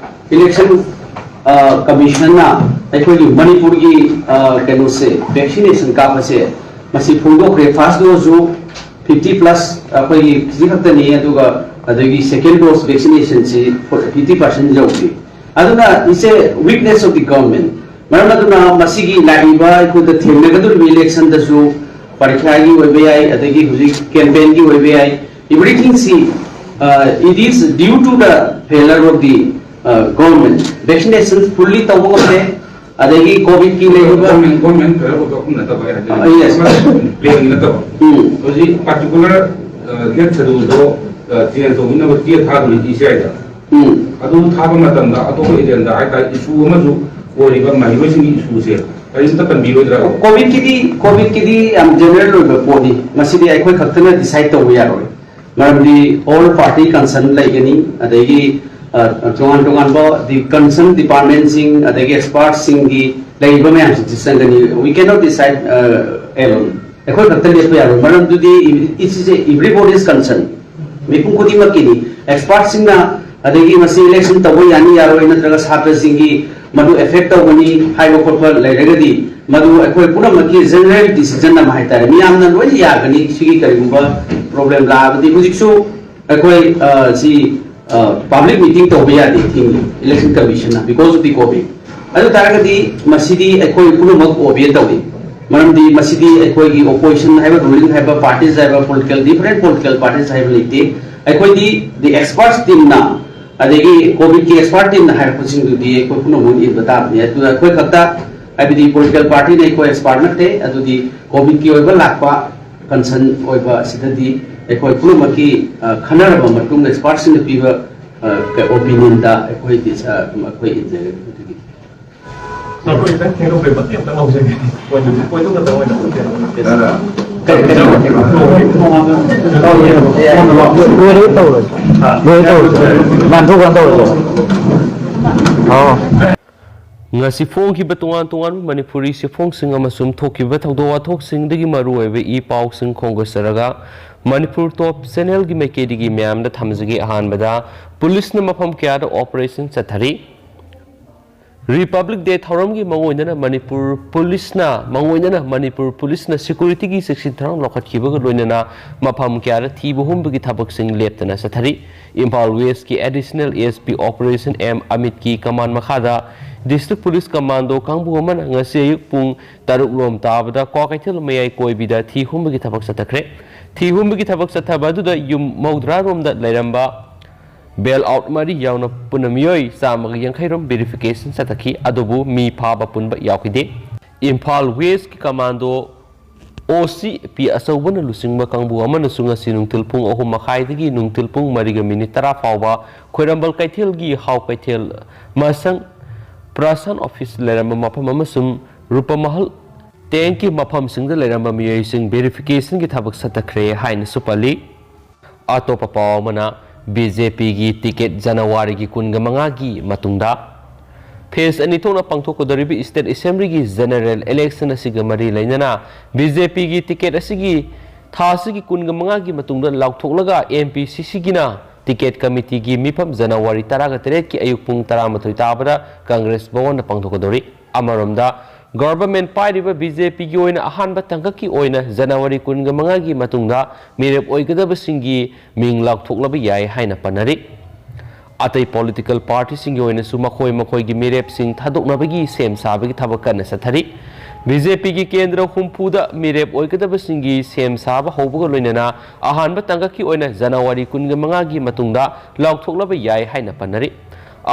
ꯏꯂꯦꯛꯁꯟ ꯀꯃꯤꯁꯟꯅ ꯑꯩꯈꯣꯏꯒꯤ ꯃꯅꯤꯄꯨꯔꯒꯤ ꯀꯩꯅꯣꯁꯦ, ꯚꯦꯛꯁꯤꯅꯦꯁꯟ ꯀꯥꯞꯄꯁꯦ ꯃꯁꯤ ꯐꯣꯡꯗꯣꯛꯈ꯭ꯔꯦ꯫ ꯐꯥꯔꯁ ꯗꯣꯁꯁꯨ ꯐꯤꯐꯇꯤ ꯄ꯭ꯂꯁ ꯑꯩꯈꯣꯏꯒꯤ ꯁꯤ ꯈꯛꯇꯅꯤ, ꯑꯗꯨꯒ ꯑꯗꯒꯤ ꯁꯦꯀꯦꯟ ꯗꯣꯁ ꯚꯦꯛꯁꯤꯅꯦꯁꯟꯁꯤ ꯐꯤꯐꯇꯤ ꯄꯥꯔꯁꯦꯟ ꯌꯧꯗ꯭ꯔꯤ꯫ ꯑꯗꯨꯅ it's a weakness of the government꯫ ꯃꯔꯝ ꯑꯗꯨꯅ ꯃꯁꯤꯒꯤ ꯂꯥꯛꯏꯕ ꯑꯩꯈꯣꯏꯗ ꯊꯦꯡꯅꯒꯗꯧꯔꯤꯕ ꯏꯂꯦꯛꯁꯟꯗꯁꯨ ꯄꯔꯤꯈ꯭ꯌꯥꯒꯤ ꯑꯣꯏꯕ ꯌꯥꯏ, ꯑꯗꯒꯤ ꯍꯧꯖꯤꯛ ꯀꯦꯝꯄꯦꯟꯒꯤ ꯑꯣꯏꯕ ꯌꯥꯏ, everything ꯁꯤ, uh, it is due to the failure of the, uh, government꯫ Vaccination fully ꯇꯧꯕ ꯉꯝꯗꯦ, ꯑꯗꯒꯤ ꯀꯣꯚꯤꯗꯀꯤ ꯂꯩꯔꯤꯕ ꯒꯣꯔꯃꯦꯟ ꯒꯣꯔꯃꯦꯟ ꯐꯦꯂꯔ ꯑꯣꯏꯕ ꯑꯍꯨꯝ ꯅꯠꯇꯕ ꯑꯩ ꯍꯥꯏꯖꯩ꯫ ꯑꯥ, yes꯫ ꯄ꯭ꯂꯦꯟꯒꯤ ꯅꯠꯇꯕ꯫ ꯎꯝ꯫ ꯍꯧꯖꯤꯛ ꯄꯥꯔꯇꯤꯀꯨꯂꯔ ꯗꯦꯠ ꯁꯦꯗꯨꯜꯗꯣ ꯆꯦꯟꯖ ꯇꯧꯕꯤꯅꯕ ꯇꯦꯠ ꯊꯥꯗꯣꯔꯤ ꯏ ꯁꯤ ꯑꯥꯏꯗ꯫ ꯎꯝ꯫ ꯑꯗꯨ ꯊꯥꯕ ꯃꯇꯝꯗ ꯑꯇꯣꯞꯄ ꯑꯦꯖꯦꯟꯗꯥ ꯍꯥꯏꯇꯥꯔꯦ, ꯏꯁꯨ ꯑꯃꯁꯨ ꯑꯣꯏꯔꯤꯕ ꯃꯍꯩꯔꯣꯏꯁꯤꯡꯒꯤ ꯏꯁꯨꯁꯦ ꯀꯔꯤꯝꯇ ꯄꯟꯕꯤꯔꯣꯏꯗ꯭ꯔꯥ? ꯀꯣꯚꯤꯗꯀꯤꯗꯤ ꯀꯣꯚꯤꯗꯀꯤꯗꯤ ꯌꯥꯝ ꯖꯦꯅꯔꯦꯜ ꯑꯣꯏꯕ ꯄꯣꯠꯅꯤ꯫ ꯃꯁꯤꯗꯤ ꯑꯩꯈꯣꯏ ꯈꯛꯇꯅ ꯗꯤꯁꯥꯏꯗ ꯇꯧꯕ ꯌꯥꯔꯣꯏ꯫ ꯃꯔꯝꯗꯤ ꯑꯣꯜ ꯄꯥꯔꯇꯤ ꯀꯟꯁꯔꯟ ꯂꯩꯒꯅꯤ, ꯑꯗꯒꯤ ꯑ, ꯇꯣꯉꯥꯟ ꯇꯣꯉꯥꯟꯕ ꯗꯤ ꯀꯟꯁꯔꯟ ꯗꯤꯄꯥꯔꯠꯃꯦꯟꯁꯤꯡ ꯑꯗꯒꯤ ꯑꯦꯛꯁꯄꯥꯔꯠꯁꯤꯡꯒꯤ ꯂꯩꯔꯤꯕ ꯃꯌꯥꯝꯁꯤꯡꯁꯤ ꯆꯪꯒꯅꯤ꯫ We cannot decide, uh, alone꯫ ꯑꯩꯈꯣꯏ ꯈꯛꯇ ꯂꯦꯞꯄ ꯌꯥꯔꯣꯏ, ꯃꯔꯝꯗꯨꯗꯤ it is a everybody's concern꯫ ꯃꯤꯄꯨꯝ ꯈꯨꯗꯤꯡꯃꯛꯀꯤꯅꯤ꯫ ꯑꯦꯛꯁꯄꯥꯔꯠꯁꯤꯡꯅ ꯑꯗꯒꯤ ꯃꯁꯤ ꯏꯂꯦꯛꯁꯟ ꯇꯧꯕ ꯌꯥꯅꯤ ꯌꯥꯔꯣꯏ, ꯅꯠꯇ꯭ꯔꯒ ꯁꯥꯇ꯭ꯔꯁꯤꯡꯒꯤ ꯃꯗꯨ ꯑꯦꯐꯦꯛ ꯇꯧꯒꯅꯤ ꯍꯥꯏꯕ ꯈꯣꯠꯄ ꯂꯩꯔꯒꯗꯤ, ꯃꯗꯨ ꯑꯩꯈꯣꯏ ꯄꯨꯝꯅꯃꯛꯀꯤ ꯖꯦꯅꯔꯦꯜ ꯗꯤꯁꯤꯖꯟ ꯑꯃ ꯍꯥꯏꯇꯥꯔꯦ, ꯃꯤꯌꯥꯝꯅ ꯂꯣꯏꯅ ꯌꯥꯒꯅꯤ꯫ ꯁꯤꯒꯤ ꯀꯔꯤꯒꯨꯝꯕ ꯄ꯭ꯔꯣꯕ꯭ꯂꯦꯝ ꯂꯥꯛꯑꯕꯗꯤ, ꯍꯧꯖꯤꯛꯁꯨ ꯑꯩꯈꯣꯏ, ꯑ, ꯁꯤ, ꯑ, ꯄꯕ꯭ꯂꯤꯛ ꯃꯤꯇꯤꯡ ꯇꯧꯕ ꯌꯥꯗꯦ ꯊꯤꯡꯉꯤ election ꯀꯃꯤꯁꯟꯅ because of the COVID꯫ ꯑꯗꯨ ꯇꯥꯔꯒꯗꯤ ꯃꯁꯤꯗꯤ ꯑꯩꯈꯣꯏ ꯄꯨꯝꯅꯃꯛ ꯑꯣꯕꯦ ꯇꯧꯏ꯫ ꯃꯔꯝꯗꯤ ꯃꯁꯤꯗꯤ ꯑꯩꯈꯣꯏꯒꯤ ꯑꯣꯄꯣꯖꯤꯁꯟ ꯍꯥꯏꯕ, ꯔꯨꯂꯤꯡ ꯍꯥꯏꯕ, ꯄꯥꯔꯇꯤꯁ ꯍꯥꯏꯕ, ꯄꯣꯂꯤꯇꯤꯀꯦꯜ, ꯗꯤꯐꯔꯦꯟ ꯄꯣꯂꯤꯇꯤꯀꯦꯜ ꯄꯥꯔꯇꯤꯁ ꯍꯥꯏꯕ ꯂꯩꯇꯦ꯫ ꯑꯩꯈꯣꯏꯗꯤ the expert teamꯅ, ꯑꯗꯒꯤ ꯀꯣꯚꯤꯗꯀꯤ ꯑꯦꯛꯁꯄꯥꯔꯠ ꯇꯤꯝꯅ ꯍꯥꯏꯔꯛꯄꯁꯤꯡꯗꯨꯗꯤ ꯑꯩꯈꯣꯏ ꯄꯨꯝꯅꯃꯛ ꯏꯟꯕ ꯇꯥꯕꯅꯤ꯫ ꯑꯗꯨꯅ ꯑꯩꯈꯣꯏ ꯈꯛꯇ, ꯍꯥꯏꯕꯗꯤ ꯄꯣꯂꯤꯇꯤꯀꯦꯜ ꯄꯥꯔꯇꯤꯅ ꯑꯩꯈꯣꯏ ꯑꯦꯛꯁꯄꯥꯔꯠ ꯅꯠꯇꯦ꯫ ꯑꯗꯨꯗꯤ ꯀꯣꯚꯤꯗꯀꯤ ꯑꯣꯏꯕ ꯂꯥꯛꯄ ꯀꯟꯁꯔꯟ ꯑꯣꯏꯕ ꯑꯁꯤꯗꯗꯤ ꯑꯩꯈꯣꯏ ꯄꯨꯝꯅꯃꯛꯀꯤ, ꯑ, ꯈꯟꯅꯔꯕ ꯃꯇꯨꯡꯗ ꯑꯦꯛꯁꯄꯥꯔꯠꯁꯤꯡꯅ ꯄꯤꯕ, ꯑ, ꯀ-, ꯑꯣꯄꯤꯅꯤꯌꯟꯗ ꯑꯩꯈꯣꯏ ꯗꯤꯁ-, ꯑ, ꯑꯩꯈꯣꯏ ꯏꯟꯖꯒꯅꯤ꯫ ꯑꯗꯨꯒꯤ ꯁꯥꯔ, ꯑꯩꯈꯣꯏ ꯈꯤꯇꯪ ꯊꯦꯡꯗꯣꯛꯈ꯭ꯔꯦ, ꯃꯇꯦꯛ ꯑꯝꯇꯪ ꯂꯧꯖꯒꯦ꯫ ꯄꯣꯏꯟꯠ, ꯄꯣꯏꯟꯠꯇꯨ ꯈꯛꯇꯪ ꯑꯣꯏꯅ ꯑꯗꯨꯝ ꯀꯩꯅꯣ ꯑꯣꯏꯅ ꯇꯦꯁ ꯇꯧꯔꯒꯦ꯫ ꯂꯣꯏꯔꯦ ꯇꯧꯔꯁꯦ꯫ ꯂꯣꯏꯔꯦ ꯇꯧꯔꯁꯦ꯫ ꯂꯥꯟꯊꯣꯛꯈ꯭ꯔ ꯇꯧꯔꯁꯦ꯫ ꯑꯣ꯫ ꯉꯁꯤ ꯐꯣꯡꯈꯤꯕ ꯇꯣꯉꯥꯟ ꯇꯣꯉꯥꯟꯕ ꯃꯅꯤꯄꯨꯔꯤ ꯆꯦꯐꯣꯡꯁꯤꯡ ꯑꯃꯁꯨꯡ ꯊꯣꯛꯈꯤꯕ ꯊꯧꯗꯣꯛ ꯋꯥꯊꯣꯛꯁꯤꯡꯗꯒꯤ ꯃꯔꯨꯑꯣꯏꯕ ꯏ ꯄꯥꯎꯁꯤꯡ ꯈꯣꯝꯒꯠꯆꯔꯒ ꯃꯅꯤꯄꯨꯔ ꯇꯣꯞ ꯆꯦꯅꯦꯜꯒꯤ ꯃꯥꯏꯀꯩꯗꯒꯤ ꯃꯌꯥꯝꯗ ꯊꯝꯖꯒꯦ꯫ ꯑꯍꯥꯟꯕꯗ, ꯄꯨꯂꯤꯁꯅ ꯃꯐꯝ ꯀꯌꯥꯗ ꯑꯣꯄꯔꯦꯁꯟ ꯆꯠꯊꯔꯤ꯫ ꯔꯤꯄꯕ꯭ꯂꯤꯛ ꯗꯦ ꯊꯧꯔꯝꯒꯤ ꯃꯥꯡꯑꯣꯏꯅꯅ ꯃꯅꯤꯄꯨꯔ ꯄꯨꯂꯤꯁꯅ, ꯃꯥꯡꯑꯣꯏꯅꯅ ꯃꯅꯤꯄꯨꯔ ꯄꯨꯂꯤꯁꯅ ꯁꯦꯀ꯭ꯌꯨꯔꯤꯇꯤꯒꯤ ꯆꯦꯛꯁꯤꯟ ꯊꯧꯔꯥꯡ ꯂꯧꯈꯠꯈꯤꯕꯒ ꯂꯣꯏꯅꯅ ꯃꯐꯝ ꯀꯌꯥꯗ ꯊꯤꯕ ꯍꯨꯝꯕꯒꯤ ꯊꯕꯛꯁꯤꯡ ꯂꯦꯞꯇꯅ ꯆꯠꯊꯔꯤ꯫ ꯏꯝꯐꯥꯜ ꯋꯦꯁꯀꯤ additional S P operation M ꯑꯃꯤꯠꯀꯤ ꯀꯃꯥꯟ ꯃꯈꯥꯗ ꯗꯤꯁꯇ꯭ꯔꯤꯛ ꯄꯨꯂꯤꯁ ꯀꯃꯥꯟꯗꯣ ꯀꯥꯡꯕꯨ ꯑꯃꯅ ꯉꯁꯤ ꯑꯌꯨꯛ ꯄꯨꯡ ꯇꯔꯨꯛ ꯂꯣꯝ ꯇꯥꯕꯗ ꯀ꯭ꯋꯥꯀꯩꯊꯦꯜ ꯃꯌꯥꯏ ꯀꯣꯏꯕꯤꯗ ꯊꯤ ꯍꯨꯝꯕꯒꯤ ꯊꯕꯛ ꯆꯠꯊꯈ꯭ꯔꯦ꯫ ꯊꯤ ꯍꯨꯝꯕꯒꯤ ꯊꯕꯛ ꯆꯠꯊꯕ ꯑꯗꯨꯗ ꯌꯨꯝ ꯃꯧꯗ꯭ꯔꯥ ꯔꯣꯝꯗ ꯂꯩꯔꯝꯕ ꯕꯦꯜ ꯑꯥꯎꯠ ꯃꯔꯤ ꯌꯥꯎꯅ ꯄꯨꯟꯅ ꯃꯤꯑꯣꯏ ꯆꯥꯝꯃꯒ ꯌꯥꯡꯈꯩ ꯔꯣꯝ ꯚꯦꯔꯤꯐꯤꯀꯦꯁꯟ ꯆꯠꯊꯈꯤ, ꯑꯗꯨꯕꯨ ꯃꯤ ꯐꯥꯕ ꯄꯨꯟꯕ ꯌꯥꯎꯈꯤꯗꯦ꯫ ꯏꯝꯐꯥꯜ ꯋꯦꯁꯀꯤ ꯀꯃꯥꯟꯗꯣ ꯑꯣ ꯁꯤ ꯄꯤ ꯑꯆꯧꯕꯅ ꯂꯨꯆꯤꯡꯕ ꯀꯥꯡꯕꯨ ꯑꯃꯅꯁꯨ ꯉꯁꯤ ꯅꯨꯡꯊꯤꯜ ꯄꯨꯡ ꯑꯍꯨꯝ ꯃꯈꯥꯏꯗꯒꯤ ꯅꯨꯡꯊꯤꯜ ꯄꯨꯡ ꯃꯔꯤꯒ ꯃꯤꯅꯤꯠ ꯇꯔꯥ ꯐꯥꯎꯕ ꯈ꯭ꯋꯥꯏꯔꯝꯕꯟ ꯀꯩꯊꯦꯜꯒꯤ ꯍꯥꯎ ꯀꯩꯊꯦꯜ ꯃꯁꯪ ꯄ꯭ꯔꯁꯥꯟ ꯑꯣꯐꯤꯁ ꯂꯩꯔꯝꯕ ꯃꯐꯝ ꯑꯃꯁꯨꯡ ꯔꯨꯄꯃꯍꯜ ꯇꯦꯡꯀꯤ ꯃꯐꯝꯁꯤꯡꯗ ꯂꯩꯔꯝꯕ ꯃꯤꯑꯣꯏꯁꯤꯡ ꯚꯦꯔꯤꯐꯤꯀꯦꯁꯟꯒꯤ ꯊꯕꯛ ꯆꯠꯊꯈ꯭ꯔꯦ ꯍꯥꯏꯅꯁꯨ ꯄꯜꯂꯤ꯫ ꯑꯇꯣꯞꯄ ꯄꯥꯎ ꯑꯃꯅ, ꯕꯤ ꯖꯦ ꯄꯤꯒꯤ ꯇꯤꯀꯦꯠ ꯖꯅꯋꯥꯔꯤꯒꯤ ꯀꯨꯟꯒ ꯃꯉꯥꯒꯤ ꯃꯇꯨꯡꯗ꯫ ꯐꯦꯁ ꯑꯅꯤ ꯊꯣꯛꯅ ꯄꯥꯡꯊꯣꯛꯀꯗꯧꯔꯤꯕ ꯁ꯭ꯇꯦꯠ ꯑꯦꯁꯦꯝꯕ꯭ꯂꯤꯒꯤ ꯖꯦꯅꯔꯦꯜ ꯏꯂꯦꯛꯁꯟ ꯑꯁꯤꯒ ꯃꯔꯤ ꯂꯩꯅꯅ ꯕꯤ ꯖꯦ ꯄꯤꯒꯤ ꯇꯤꯀꯦꯠ ꯑꯁꯤꯒꯤ ꯊꯥ ꯑꯁꯤꯒꯤ ꯀꯨꯟꯒ ꯃꯉꯥꯒꯤ ꯃꯇꯨꯡꯗ ꯂꯥꯎꯊꯣꯛꯂꯒ ꯑꯦꯝ ꯄꯤ ꯁꯤ ꯁꯤꯒꯤꯅ ꯇꯤꯀꯦꯠ ꯀꯃꯤꯇꯤꯒꯤ ꯃꯤꯐꯝ ꯖꯅꯋꯥꯔꯤ ꯇꯔꯥꯒ ꯇꯔꯦꯠꯀꯤ ꯑꯌꯨꯛ ꯄꯨꯡ ꯇꯔꯥꯃꯥꯊꯣꯏ ꯇꯥꯕꯗ ꯀꯪꯒ꯭ꯔꯦꯁ ꯚꯋꯟꯗ ꯄꯥꯡꯊꯣꯛꯀꯗꯧꯔꯤ꯫ ꯑꯃꯔꯣꯝꯗ, ꯒꯚꯔꯟꯃꯦꯟꯠ ꯄꯥꯏꯔꯤꯕ ꯕꯤ ꯖꯦ ꯄꯤꯒꯤ ꯑꯣꯏꯅ ꯑꯍꯥꯟꯕ ꯇꯥꯡꯀꯛꯀꯤ ꯑꯣꯏꯅ ꯖꯅꯋꯥꯔꯤ ꯀꯨꯟꯒ ꯃꯉꯥꯒꯤ ꯃꯇꯨꯡꯗ ꯃꯤꯔꯦꯞ ꯑꯣꯏꯒꯗꯕꯁꯤꯡꯒꯤ ꯃꯤꯡ ꯂꯥꯎꯊꯣꯛꯂꯕ ꯌꯥꯏ ꯍꯥꯏꯅ ꯄꯟꯅꯔꯤ꯫ ꯑꯇꯩ ꯄꯣꯂꯤꯇꯤꯀꯦꯜ ꯄꯥꯔꯇꯤꯁꯤꯡꯒꯤ ꯑꯣꯏꯅꯁꯨ ꯃꯈꯣꯏ ꯃꯈꯣꯏꯒꯤ ꯃꯤꯔꯦꯞꯁꯤꯡ ꯊꯥꯗꯣꯛꯅꯕꯒꯤ ꯁꯦꯝ ꯁꯥꯕꯒꯤ ꯊꯕꯛ ꯀꯟꯅ ꯆꯠꯊꯔꯤ꯫ ꯕꯤ ꯖꯦ ꯄꯤꯒꯤ ꯀꯦꯟꯗ꯭ꯔ ꯍꯨꯝꯐꯨꯗ ꯃꯤꯔꯦꯞ ꯑꯣꯏꯒꯗꯕꯁꯤꯡꯒꯤ ꯁꯦꯝ ꯁꯥꯕ ꯍꯧꯕꯒ ꯂꯣꯏꯅꯅ ꯑꯍꯥꯟꯕ ꯇꯥꯡꯀꯛꯀꯤ ꯑꯣꯏꯅ ꯖꯅꯋꯥꯔꯤ ꯀꯨꯟꯒ ꯃꯉꯥꯒꯤ ꯃꯇꯨꯡꯗ ꯂꯥꯎꯊꯣꯛꯂꯕ ꯌꯥꯏ ꯍꯥꯏꯅ ꯄꯟꯅꯔꯤ꯫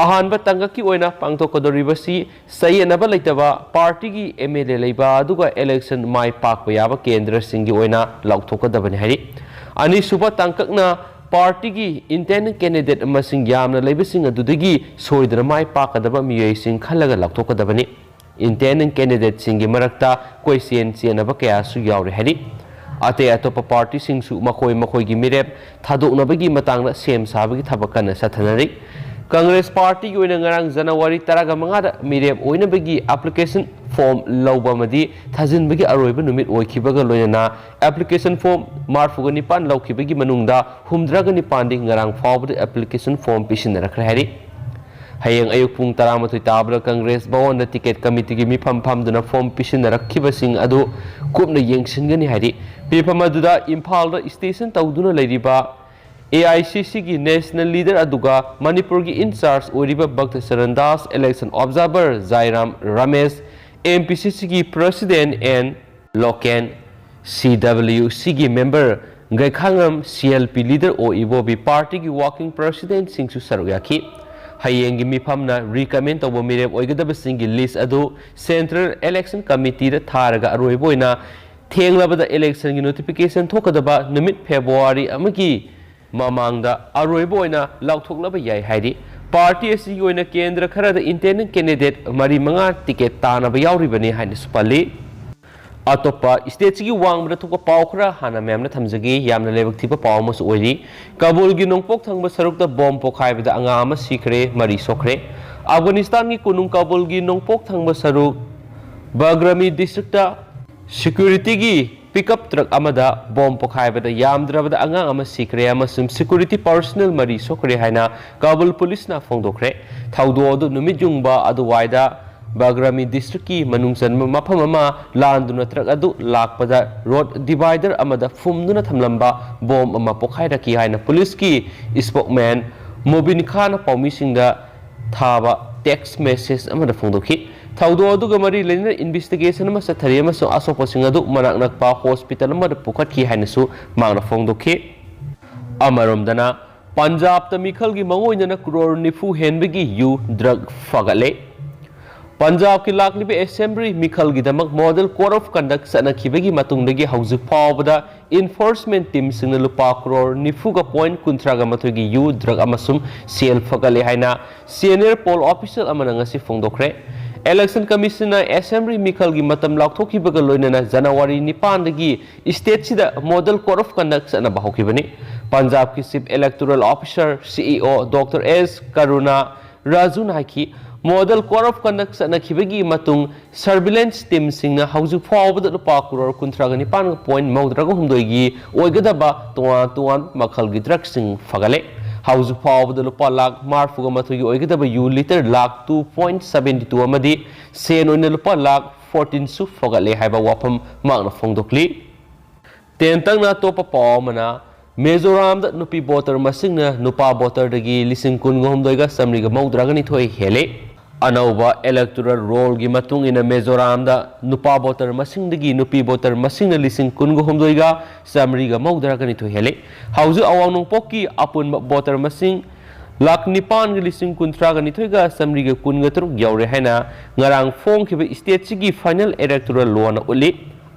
ꯑꯍꯥꯟꯕ ꯇꯥꯡꯀꯛꯀꯤ ꯑꯣꯏꯅ ꯄꯥꯡꯊꯣꯛꯀꯗꯧꯔꯤꯕꯁꯤ ꯆꯌꯦꯠꯅꯕ ꯂꯩꯇꯕ ꯄꯥꯔꯇꯤꯒꯤ ꯑꯦꯝ ꯑꯦꯜ ꯑꯦ ꯂꯩꯕ ꯑꯗꯨꯒ ꯏꯂꯦꯛꯁꯟ ꯃꯥꯏ ꯄꯥꯛꯄ ꯌꯥꯕ ꯀꯦꯟꯗ꯭ꯔꯁꯤꯡꯒꯤ ꯑꯣꯏꯅ ꯂꯥꯎꯊꯣꯛꯀꯗꯕꯅꯤ ꯍꯥꯏꯔꯤ꯫ ꯑꯅꯤꯁꯨꯕ ꯇꯥꯡꯀꯛꯅ ꯄꯥꯔꯇꯤꯒꯤ ꯏꯟꯗꯤꯄꯦꯟꯗꯦꯟꯠ ꯀꯦꯟꯗꯤꯗꯦꯠ ꯃꯁꯤꯡ ꯌꯥꯝꯅ ꯂꯩꯕꯁꯤꯡ ꯑꯗꯨꯗꯒꯤ ꯁꯣꯏꯗꯅ ꯃꯥꯏ ꯄꯥꯛꯀꯗꯕ ꯃꯤꯑꯣꯏꯁꯤꯡ ꯈꯜꯂꯒ ꯂꯥꯎꯊꯣꯛꯀꯗꯕꯅꯤ꯫ ꯏꯟꯗꯤꯄꯦꯟꯗꯦꯟꯠ ꯀꯦꯟꯗꯤꯗꯦꯠꯁꯤꯡꯒꯤ ꯃꯔꯛꯇ ꯀꯣꯏꯆꯦꯟ ꯆꯦꯟꯅꯕ ꯀꯌꯥꯁꯨ ꯌꯥꯎꯔꯤ ꯍꯥꯏꯔꯤ꯫ ꯑꯇꯩ ꯑꯇꯣꯞꯄ ꯄꯥꯔꯇꯤꯁꯤꯡꯁꯨ ꯃꯈꯣꯏ ꯃꯈꯣꯏꯒꯤ ꯃꯤꯔꯦꯞ ꯊꯥꯗꯣꯛꯅꯕꯒꯤ ꯃꯇꯥꯡꯗ ꯁꯦꯝ ꯁꯥꯕꯒꯤ ꯊꯕꯛ ꯀꯟꯅ ꯆꯠꯊꯅꯔꯤ꯫ ꯀꯪꯒ꯭ꯔꯦꯁ ꯄꯥꯔꯇꯤꯒꯤ ꯑꯣꯏꯅ ꯉꯔꯥꯡ ꯖꯅꯋꯥꯔꯤ ꯇꯔꯥꯃꯉꯥꯗ ꯃꯤꯔꯦꯞ ꯑꯣꯏꯅꯕꯒꯤ ꯑꯦꯄ꯭ꯂꯤꯀꯦꯁꯟ ꯐꯣꯔꯝ ꯂꯧꯕ ꯑꯃꯗꯤ ꯊꯥꯖꯤꯟꯕꯒꯤ ꯑꯔꯣꯏꯕ ꯅꯨꯃꯤꯠ ꯑꯣꯏꯈꯤꯕꯒ ꯂꯣꯏꯅꯅ ꯑꯦꯄ꯭ꯂꯤꯀꯦꯁꯟ ꯐꯣꯔꯝ ꯃꯔꯤꯐꯨꯒ ꯅꯤꯄꯥꯟ ꯂꯧꯈꯤꯕꯒꯤ ꯃꯅꯨꯡꯗ ꯍꯨꯝꯗ꯭ꯔꯥꯒ ꯅꯤꯄꯥꯟꯗꯤ ꯉꯔꯥꯡ ꯐꯥꯎꯕꯗ ꯑꯦꯄ꯭ꯂꯤꯀꯦꯁꯟ ꯐꯣꯔꯝ ꯄꯤꯁꯤꯟꯅꯔꯛꯈ꯭ꯔꯦ ꯍꯥꯏꯔꯤ꯫ ꯍꯌꯦꯡ ꯑꯌꯨꯛ ꯄꯨꯡ ꯇꯔꯥꯃꯥꯊꯣꯏ ꯇꯥꯕꯗ ꯀꯪꯒ꯭ꯔꯦꯁ ꯚꯋꯟꯗ ꯇꯤꯀꯦꯠ ꯀꯃꯤꯇꯤꯒꯤ ꯃꯤꯐꯝ ꯐꯝꯗꯨꯅ ꯐꯣꯔꯝ ꯄꯤꯁꯤꯟꯅꯔꯛꯈꯤꯕꯁꯤꯡ ꯑꯗꯨ ꯀꯨꯞꯅ ꯌꯦꯡꯁꯤꯟꯒꯅꯤ ꯍꯥꯏꯔꯤ꯫ ꯃꯤꯐꯝ ꯑꯗꯨꯗ ꯏꯝꯐꯥꯜꯗ ꯁ꯭ꯇꯦꯁꯟ ꯇꯧꯗꯨꯅ ꯂꯩꯔꯤꯕ ꯑꯦ ꯑꯥꯏ ꯁꯤ ꯁꯤꯒꯤ ꯅꯦꯁꯅꯦꯜ ꯂꯤꯗꯔ ꯑꯗꯨꯒ ꯃꯅꯤꯄꯨꯔꯒꯤ ꯏꯟꯆꯥꯔꯖ ꯑꯣꯏꯔꯤꯕ Bhakta Charan Das, election observer Jairam Ramesh, M P C ꯁꯤꯒꯤ ꯄ꯭ꯔꯁꯤꯗꯦꯟ ꯑꯦꯟ ꯂꯣꯀꯦꯟ, ꯁꯤ ꯗꯕ꯭ꯂꯤꯌꯨ ꯁꯤꯒꯤ member ꯒꯩꯈꯥꯉꯝ, C L P leader ꯑꯣ ꯏꯕꯣꯕꯤ, ꯄꯥꯔꯇꯤꯒꯤ ꯋꯥꯔꯀꯤꯡ ꯄ꯭ꯔꯁꯤꯗꯦꯟꯁꯤꯡꯁꯨ ꯁꯔꯨꯛ ꯌꯥꯈꯤ꯫ ꯍꯌꯦꯡꯒꯤ ꯃꯤꯐꯝꯅ ꯔꯤꯀꯃꯦꯟ ꯇꯧꯕ ꯃꯤꯔꯦꯞ ꯑꯣꯏꯒꯗꯕꯁꯤꯡꯒꯤ ꯂꯤꯁ ꯑꯗꯨ ꯁꯦꯟꯇ꯭ꯔꯦꯜ ꯏꯂꯦꯛꯁꯟ ꯀꯃꯤꯇꯤꯗ ꯊꯥꯔꯒ ꯑꯔꯣꯏꯕ ꯑꯣꯏꯅ ꯊꯦꯡꯂꯕꯗ ꯏꯂꯦꯛꯁꯟꯒꯤ ꯅꯣꯇꯤꯐꯤꯀꯦꯁꯟ ꯊꯣꯛꯀꯗꯕ ꯅꯨꯃꯤꯠ ꯐꯦꯕ꯭ꯔꯨꯋꯥꯔꯤ ꯑꯃꯒꯤ ꯃꯃꯥꯡꯗ ꯑꯔꯣꯏꯕ ꯑꯣꯏꯅ ꯂꯥꯎꯊꯣꯛꯅꯕ ꯌꯥꯏ ꯍꯥꯏꯔꯤ꯫ ꯄꯥꯔꯇꯤ ꯑꯁꯤꯒꯤ ꯑꯣꯏꯅ ꯀꯦꯟꯗ꯭ꯔ ꯈꯔꯗ ꯏꯟꯗꯤꯄꯦꯟꯗꯦꯟꯠ ꯀꯦꯟꯗꯤꯗꯦꯠ ꯃꯔꯤ ꯃꯉꯥ ꯇꯤꯀꯦꯠ ꯇꯥꯅꯕ ꯌꯥꯎꯔꯤꯕꯅꯤ ꯍꯥꯏꯅꯁꯨ ꯄꯜꯂꯤ꯫ ꯑꯇꯣꯞꯄ ꯁ꯭ꯇꯦꯠꯁꯤꯒꯤ ꯋꯥꯡꯃꯗ ꯊꯣꯛꯄ ꯄꯥꯎ ꯈꯔ ꯍꯥꯟꯅ ꯃꯌꯥꯝꯅ ꯊꯝꯖꯒꯦ꯫ ꯌꯥꯝꯅ ꯂꯥꯏꯕꯛ ꯊꯤꯕ ꯄꯥꯎ ꯑꯃꯁꯨ ꯑꯣꯏꯔꯤ꯫ ꯀꯥꯕꯨꯜꯒꯤ ꯅꯣꯡꯄꯣꯛ ꯊꯪꯕ ꯁꯔꯨꯛꯇ ꯕꯣꯝ ꯄꯣꯈꯥꯏꯕꯗ ꯑꯉꯥꯡ ꯑꯃ ꯁꯤꯈ꯭ꯔꯦ, ꯃꯔꯤ ꯁꯣꯛꯈ꯭ꯔꯦ꯫ ꯑꯐꯒꯥꯅꯤꯁꯇꯥꯟꯒꯤ ꯀꯣꯅꯨꯡ ꯀꯥꯕꯨꯜꯒꯤ ꯅꯣꯡꯄꯣꯛ ꯊꯪꯕ ꯁꯔꯨꯛ ꯕꯒ꯭ꯔꯥꯃꯤ ꯗꯤꯁꯇ꯭ꯔꯤꯛꯇ ꯁꯦꯀ꯭ꯌꯨꯔꯤꯇꯤꯒꯤ ꯄꯤꯛꯑꯞ ꯇ꯭ꯔꯛ ꯑꯃꯗ ꯕꯣꯝ ꯄꯣꯈꯥꯏꯕꯗ ꯌꯥꯝꯗ꯭ꯔꯕꯗ ꯑꯉꯥꯡ ꯑꯃ ꯁꯤꯈ꯭ꯔꯦ ꯑꯃꯁꯨꯡ ꯁꯦꯀ꯭ꯌꯨꯔꯤꯇꯤ ꯄꯔꯁꯣꯅꯦꯜ ꯃꯔꯤ ꯁꯣꯛꯈ꯭ꯔꯦ ꯍꯥꯏꯅ ꯀꯥꯕꯨꯜ ꯄꯨꯂꯤꯁꯅ ꯐꯣꯡꯗꯣꯛꯈ꯭ꯔꯦ꯫ ꯊꯧꯗꯣꯛ ꯑꯗꯨ ꯅꯨꯃꯤꯠ ꯌꯨꯡꯕ ꯑꯗꯨꯋꯥꯏꯗ ꯕꯒ꯭ꯔꯥꯃꯤ ꯗꯤꯁꯇ꯭ꯔꯤꯛꯀꯤ ꯃꯅꯨꯡ ꯆꯟꯕ ꯃꯐꯝ ꯑꯃ ꯂꯥꯟꯗꯨꯅ ꯇ꯭ꯔꯛ ꯑꯗꯨ ꯂꯥꯛꯄꯗ ꯔꯣꯗ ꯗꯤꯚꯥꯏꯗꯔ ꯑꯃꯗ ꯐꯨꯝꯗꯨꯅ ꯊꯝꯂꯝꯕ ꯕꯣꯝ ꯑꯃ ꯄꯣꯈꯥꯏꯔꯛꯈꯤ ꯍꯥꯏꯅ ꯄꯨꯂꯤꯁꯀꯤ ꯁ꯭ꯄꯣꯛꯃꯦꯟ ꯃꯣꯕꯤꯟ ꯈꯥꯟꯅ ꯄꯥꯎꯃꯤꯁꯤꯡꯗ ꯊꯥꯕ ꯇꯦꯛꯁ ꯃꯦꯁꯦꯖ ꯑꯃꯗ ꯐꯣꯡꯗꯣꯛꯈꯤ꯫ ꯊꯧꯗꯣꯛ ꯑꯗꯨꯒ ꯃꯔꯤ ꯂꯩꯅꯅ ꯏꯟꯚꯦꯁꯇꯤꯒꯦꯁꯟ ꯑꯃ ꯆꯠꯊꯔꯤ ꯑꯃꯁꯨꯡ ꯑꯁꯣꯛꯄꯁꯤꯡ ꯑꯗꯨ ꯃꯅꯥꯛ ꯅꯛꯄ ꯍꯣꯁꯄꯤꯇꯥꯜ ꯑꯃꯗ ꯄꯨꯈꯠꯈꯤ ꯍꯥꯏꯅꯁꯨ ꯃꯍꯥꯛꯅ ꯐꯣꯡꯗꯣꯛꯈꯤ꯫ ꯑꯃꯔꯣꯝꯗꯅ, ꯄꯟꯖꯥꯕꯇ ꯃꯤꯈꯜꯒꯤ ꯃꯑꯣꯡ ꯑꯣꯏꯅꯅ ꯀ꯭ꯔꯣꯔ ꯅꯤꯐꯨ ꯍꯦꯟꯕꯒꯤ ꯌꯨ ꯗ꯭ꯔꯒ ꯐꯥꯒꯠꯂꯦ꯫ ꯄꯟꯖꯥꯕꯀꯤ ꯂꯥꯛꯂꯤꯕ ꯑꯦꯁꯦꯝꯕ꯭ꯂꯤ ꯃꯤꯈꯜꯒꯤꯗꯃꯛ ꯃꯣꯗꯦꯜ ꯀꯣꯗ ꯑꯣꯐ ꯀꯟꯗꯛ ꯆꯠꯅꯈꯤꯕꯒꯤ ꯃꯇꯨꯡꯗꯒꯤ ꯍꯧꯖꯤꯛ ꯐꯥꯎꯕꯗ ꯏꯟꯐꯣꯔꯁꯃꯦꯟ ꯇꯤꯝꯁꯤꯡꯅ ꯂꯨꯄꯥ ꯀ꯭ꯔꯣꯔ ꯅꯤꯐꯨꯒ ꯄꯣꯏꯟꯠ ꯀꯨꯟꯊ꯭ꯔꯥꯒ ꯃꯥꯊꯣꯏꯒꯤ ꯌꯨ ꯗ꯭ꯔꯒ ꯑꯃꯁꯨꯡ ꯁꯦꯜ ꯐꯒꯠꯂꯦ ꯍꯥꯏꯅ ꯁꯦꯅꯤꯌꯔ ꯄꯣꯜ ꯑꯣꯐꯤꯁꯤꯌꯦꯜ ꯑꯃꯅ ꯉꯁꯤ ꯐꯣꯡꯗꯣꯛꯈ꯭ꯔꯦ꯫ Election Commission-ꯅ Assembly ꯃꯤꯈꯜꯒꯤ ꯃꯇꯝ ꯂꯥꯎꯊꯣꯛꯈꯤꯕꯒ ꯂꯣꯏꯅꯅ January ꯅꯤꯄꯥꯟꯗꯒꯤ state-ꯁꯤꯗ Model Code of Conduct ꯆꯠꯅꯕ ꯍꯧꯈꯤꯕꯅꯤ꯫ ꯄꯟꯖꯥꯕꯀꯤ Chief Electoral Officer, C E O, Doctor S Karuna Rajuna ꯍꯥꯏꯈꯤ, Model Code of Conduct ꯆꯠꯅꯈꯤꯕꯒꯤ ꯃꯇꯨꯡ surveillance team-ꯁꯤꯡꯅ ꯍꯧꯖꯤꯛ ꯐꯥꯎꯕꯗ ꯂꯨꯄꯥ ꯀ꯭ꯔꯣꯔ ꯀꯨꯟꯊ꯭ꯔꯥꯒ ꯅꯤꯄꯥꯟꯒ point ꯃꯧꯗ꯭ꯔꯥꯒ ꯍꯨꯝꯗꯣꯏꯒꯤ ꯑꯣꯏꯒꯗꯕ ꯇꯣꯉꯥꯟ ꯇꯣꯉꯥꯟꯕ ꯃꯈꯜꯒꯤ drug-ꯁꯤꯡ ꯐꯒꯠꯂꯦ꯫ ꯍꯧꯖꯤꯛ ꯐꯥꯎꯕꯗ ꯂꯨꯄꯥ ꯂꯥꯈ ꯃꯔꯤꯐꯨꯒ ꯃꯥꯊꯣꯏꯒꯤ ꯑꯣꯏꯒꯗꯕ ꯌꯨ litre lakh two point seventy two ꯑꯃꯗꯤ ꯁꯦꯟ ꯑꯣꯏꯅ ꯂꯨꯄꯥ ꯂꯥꯈ fourteen-ꯁꯨ ꯐꯒꯠꯂꯦ ꯍꯥꯏꯕ ꯋꯥꯐꯝ ꯃꯍꯥꯛꯅ ꯐꯣꯡꯗꯣꯛꯂꯤ꯫ ꯇꯦꯟꯇꯛꯅ ꯑꯇꯣꯞꯄ ꯄꯥꯎ ꯑꯃꯅ, ꯃꯤꯖꯣꯔꯥꯝꯗ ꯅꯨꯄꯤ voter ꯃꯁꯤꯡꯅ ꯅꯨꯄꯥ voter-ꯗꯒꯤ ꯂꯤꯁꯤꯡ ꯀꯨꯟꯒ ꯍꯨꯝꯗꯣꯏꯒ ꯆꯥꯃꯔꯤꯒ ꯃꯧꯗ꯭ꯔꯥꯒ ꯅꯤꯊꯣꯏ ꯍꯦꯜꯂꯤ꯫ ꯑꯅꯧꯕ electoral roll-ꯒꯤ ꯃꯇꯨꯡ ꯏꯟꯅ ꯃꯤꯖꯣꯔꯥꯝꯗ ꯅꯨꯄꯥ voter ꯃꯁꯤꯡꯗꯒꯤ ꯅꯨꯄꯤ voter ꯃꯁꯤꯡꯅ ꯂꯤꯁꯤꯡ ꯀꯨꯟꯒ ꯍꯨꯝꯗꯣꯏꯒ ꯆꯥꯃꯔꯤꯒ ꯃꯧꯗ꯭ꯔꯥꯒ ꯅꯤꯊꯣꯏ ꯍꯦꯜꯂꯤ꯫ ꯍꯧꯖꯤꯛ ꯑꯋꯥꯡ ꯅꯣꯡꯄꯣꯛꯀꯤ ꯑꯄꯨꯟꯕ voter ꯃꯁꯤꯡ ꯂꯥꯈ ꯅꯤꯄꯥꯟꯒ ꯂꯤꯁꯤꯡ ꯀꯨꯟꯊ꯭ꯔꯥꯒ ꯅꯤꯊꯣꯏꯒ ꯆꯥꯃꯔꯤꯒ ꯀꯨꯟꯒ ꯇꯔꯨꯛ ꯌꯧꯔꯦ ꯍꯥꯏꯅ ꯉꯔꯥꯡ ꯐꯣꯡꯈꯤꯕ state-ꯁꯤꯒꯤ final electoral roll-ꯅ ꯎꯠꯂꯤ꯫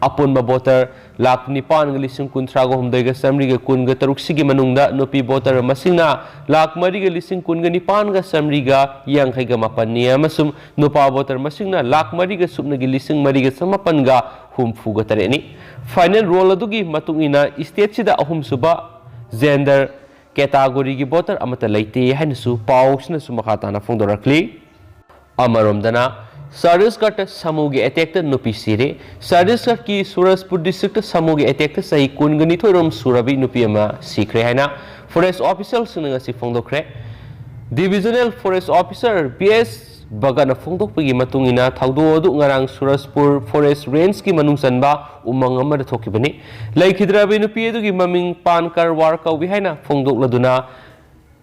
ꯑꯄꯨꯟꯕ voter ꯂꯥꯈ ꯅꯤꯄꯥꯟꯒ ꯂꯤꯁꯤꯡ ꯀꯨꯟꯊ꯭ꯔꯥꯒ ꯍꯨꯝꯗꯣꯏꯒ ꯆꯥꯃꯔꯤꯒ ꯀꯨꯟꯒ ꯇꯔꯨꯛꯁꯤꯒꯤ ꯃꯅꯨꯡꯗ ꯅꯨꯄꯤ voter ꯃꯁꯤꯡꯅ ꯂꯥꯈ ꯃꯔꯤꯒ ꯂꯤꯁꯤꯡ ꯀꯨꯟꯒ ꯅꯤꯄꯥꯟꯒ ꯆꯥꯃꯔꯤꯒ ꯌꯥꯡꯈꯩꯒ ꯃꯥꯄꯟꯅꯤ ꯑꯃꯁꯨꯡ ꯅꯨꯄꯥ voter ꯃꯁꯤꯡꯅ ꯂꯥꯈ ꯃꯔꯤꯒ ꯁꯨꯞꯅꯒꯤ ꯂꯤꯁꯤꯡ ꯃꯔꯤꯒ ꯆꯃꯥꯄꯟꯒ ꯍꯨꯝꯐꯨꯒ ꯇꯔꯦꯠꯅꯤ꯫ Final roll ꯑꯗꯨꯒꯤ ꯃꯇꯨꯡ ꯏꯟꯅ state-ꯁꯤꯗ ꯑꯍꯨꯝꯁꯨꯕ gender category-ꯒꯤ voter ꯑꯃꯠꯇ ꯂꯩꯇꯦ ꯍꯥꯏꯅꯁꯨ ꯄꯥꯎꯁꯤꯅꯁꯨ ꯃꯈꯥ ꯇꯥꯅ ꯐꯣꯡꯗꯣꯔꯛꯂꯤ꯫ ꯑꯃꯔꯣꯝꯗꯅ, ꯆꯇꯤꯁꯒꯔꯗ ꯁꯥꯃꯨꯒꯤ attack-ꯇ ꯅꯨꯄꯤ ꯁꯤꯔꯦ꯫ ꯆꯇꯤꯁꯒꯔꯗꯀꯤ ꯁꯨꯔꯖꯄꯨꯔ district-ꯇ ꯁꯥꯃꯨꯒꯤ attack-ꯇ ꯆꯍꯤ ꯀꯨꯟꯒ ꯅꯤꯊꯣꯏꯔꯣꯝ ꯁꯨꯔꯕꯤ ꯅꯨꯄꯤ ꯑꯃ ꯁꯤꯈ꯭ꯔꯦ ꯍꯥꯏꯅ forest official-ꯁꯤꯡꯅ ꯉꯁꯤ ꯐꯣꯡꯗꯣꯛꯈ꯭ꯔꯦ꯫ Divisional Forest Officer ꯕꯤ ꯑꯦꯁ ꯚꯒꯠꯅ ꯐꯣꯡꯗꯣꯛꯄꯒꯤ ꯃꯇꯨꯡ ꯏꯟꯅ, ꯊꯧꯗꯣꯛ ꯑꯗꯨ ꯉꯔꯥꯡ ꯁꯨꯔꯖꯄꯨꯔ forest range-ꯀꯤ ꯃꯅꯨꯡ ꯆꯟꯕ ꯎꯃꯪ ꯑꯃꯗ ꯊꯣꯛꯈꯤꯕꯅꯤ꯫ ꯂꯩꯈꯤꯗ꯭ꯔꯕꯤ ꯅꯨꯄꯤ ꯑꯗꯨꯒꯤ ꯃꯃꯤꯡ ꯄꯥꯟ ꯀꯔꯋꯥꯔ ꯀꯧꯏ ꯍꯥꯏꯅ ꯐꯣꯡꯗꯣꯛꯂꯗꯨꯅ,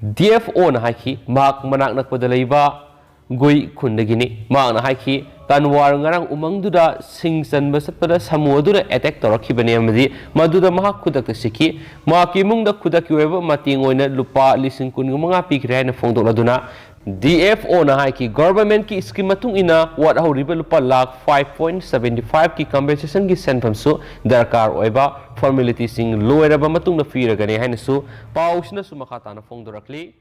ꯗꯤ ꯑꯦꯐ ꯑꯣꯅ ꯍꯥꯏꯈꯤ, ꯃꯍꯥꯛ ꯃꯅꯥꯛ ꯅꯛꯄꯗ ꯂꯩꯕ ꯒꯨꯏ ꯈꯨꯟꯗꯒꯤꯅꯤ꯫ ꯃꯍꯥꯛꯅ ꯍꯥꯏꯈꯤ, ꯀꯟꯋꯥꯔ ꯉꯔꯥꯡ ꯎꯃꯪꯗꯨꯗ ꯁꯤꯡ ꯆꯟꯕ ꯆꯠꯄꯗ ꯁꯥꯃꯨ ꯑꯗꯨꯅ attack ꯇꯧꯔꯛꯈꯤꯕꯅꯤ ꯑꯃꯗꯤ ꯃꯗꯨꯗ ꯃꯍꯥꯛ ꯈꯨꯗꯛꯇ ꯁꯤꯈꯤ꯫ ꯃꯍꯥꯛꯀꯤ ꯏꯃꯨꯡꯗ ꯈꯨꯗꯛꯀꯤ ꯑꯣꯏꯕ ꯃꯇꯦꯡ ꯑꯣꯏꯅ ꯂꯨꯄꯥ ꯂꯤꯁꯤꯡ ꯀꯨꯟꯒ ꯃꯉꯥ ꯄꯤꯈ꯭ꯔꯦ ꯍꯥꯏꯅ ꯐꯣꯡꯗꯣꯛꯂꯗꯨꯅ, ꯗꯤ ꯑꯦꯐ ꯑꯣꯅ ꯍꯥꯏꯈꯤ, government-ꯀꯤ scheme ꯃꯇꯨꯡ ꯏꯟꯅ ꯋꯥꯠꯍꯧꯔꯤꯕ ꯂꯨꯄꯥ ꯂꯥꯈ five point seven five-ꯀꯤ compensation-ꯒꯤ ꯁꯦꯟꯐꯝꯁꯨ ꯗꯔꯀꯥꯔ ꯑꯣꯏꯕ formality-ꯁꯤꯡ ꯂꯣꯏꯔꯕ ꯃꯇꯨꯡꯗ ꯄꯤꯔꯒꯅꯤ ꯍꯥꯏꯅꯁꯨ ꯄꯥꯎꯁꯤꯅꯁꯨ ꯃꯈꯥ ꯇꯥꯅ ꯐꯣꯡꯗꯣꯔꯛꯂꯤ꯫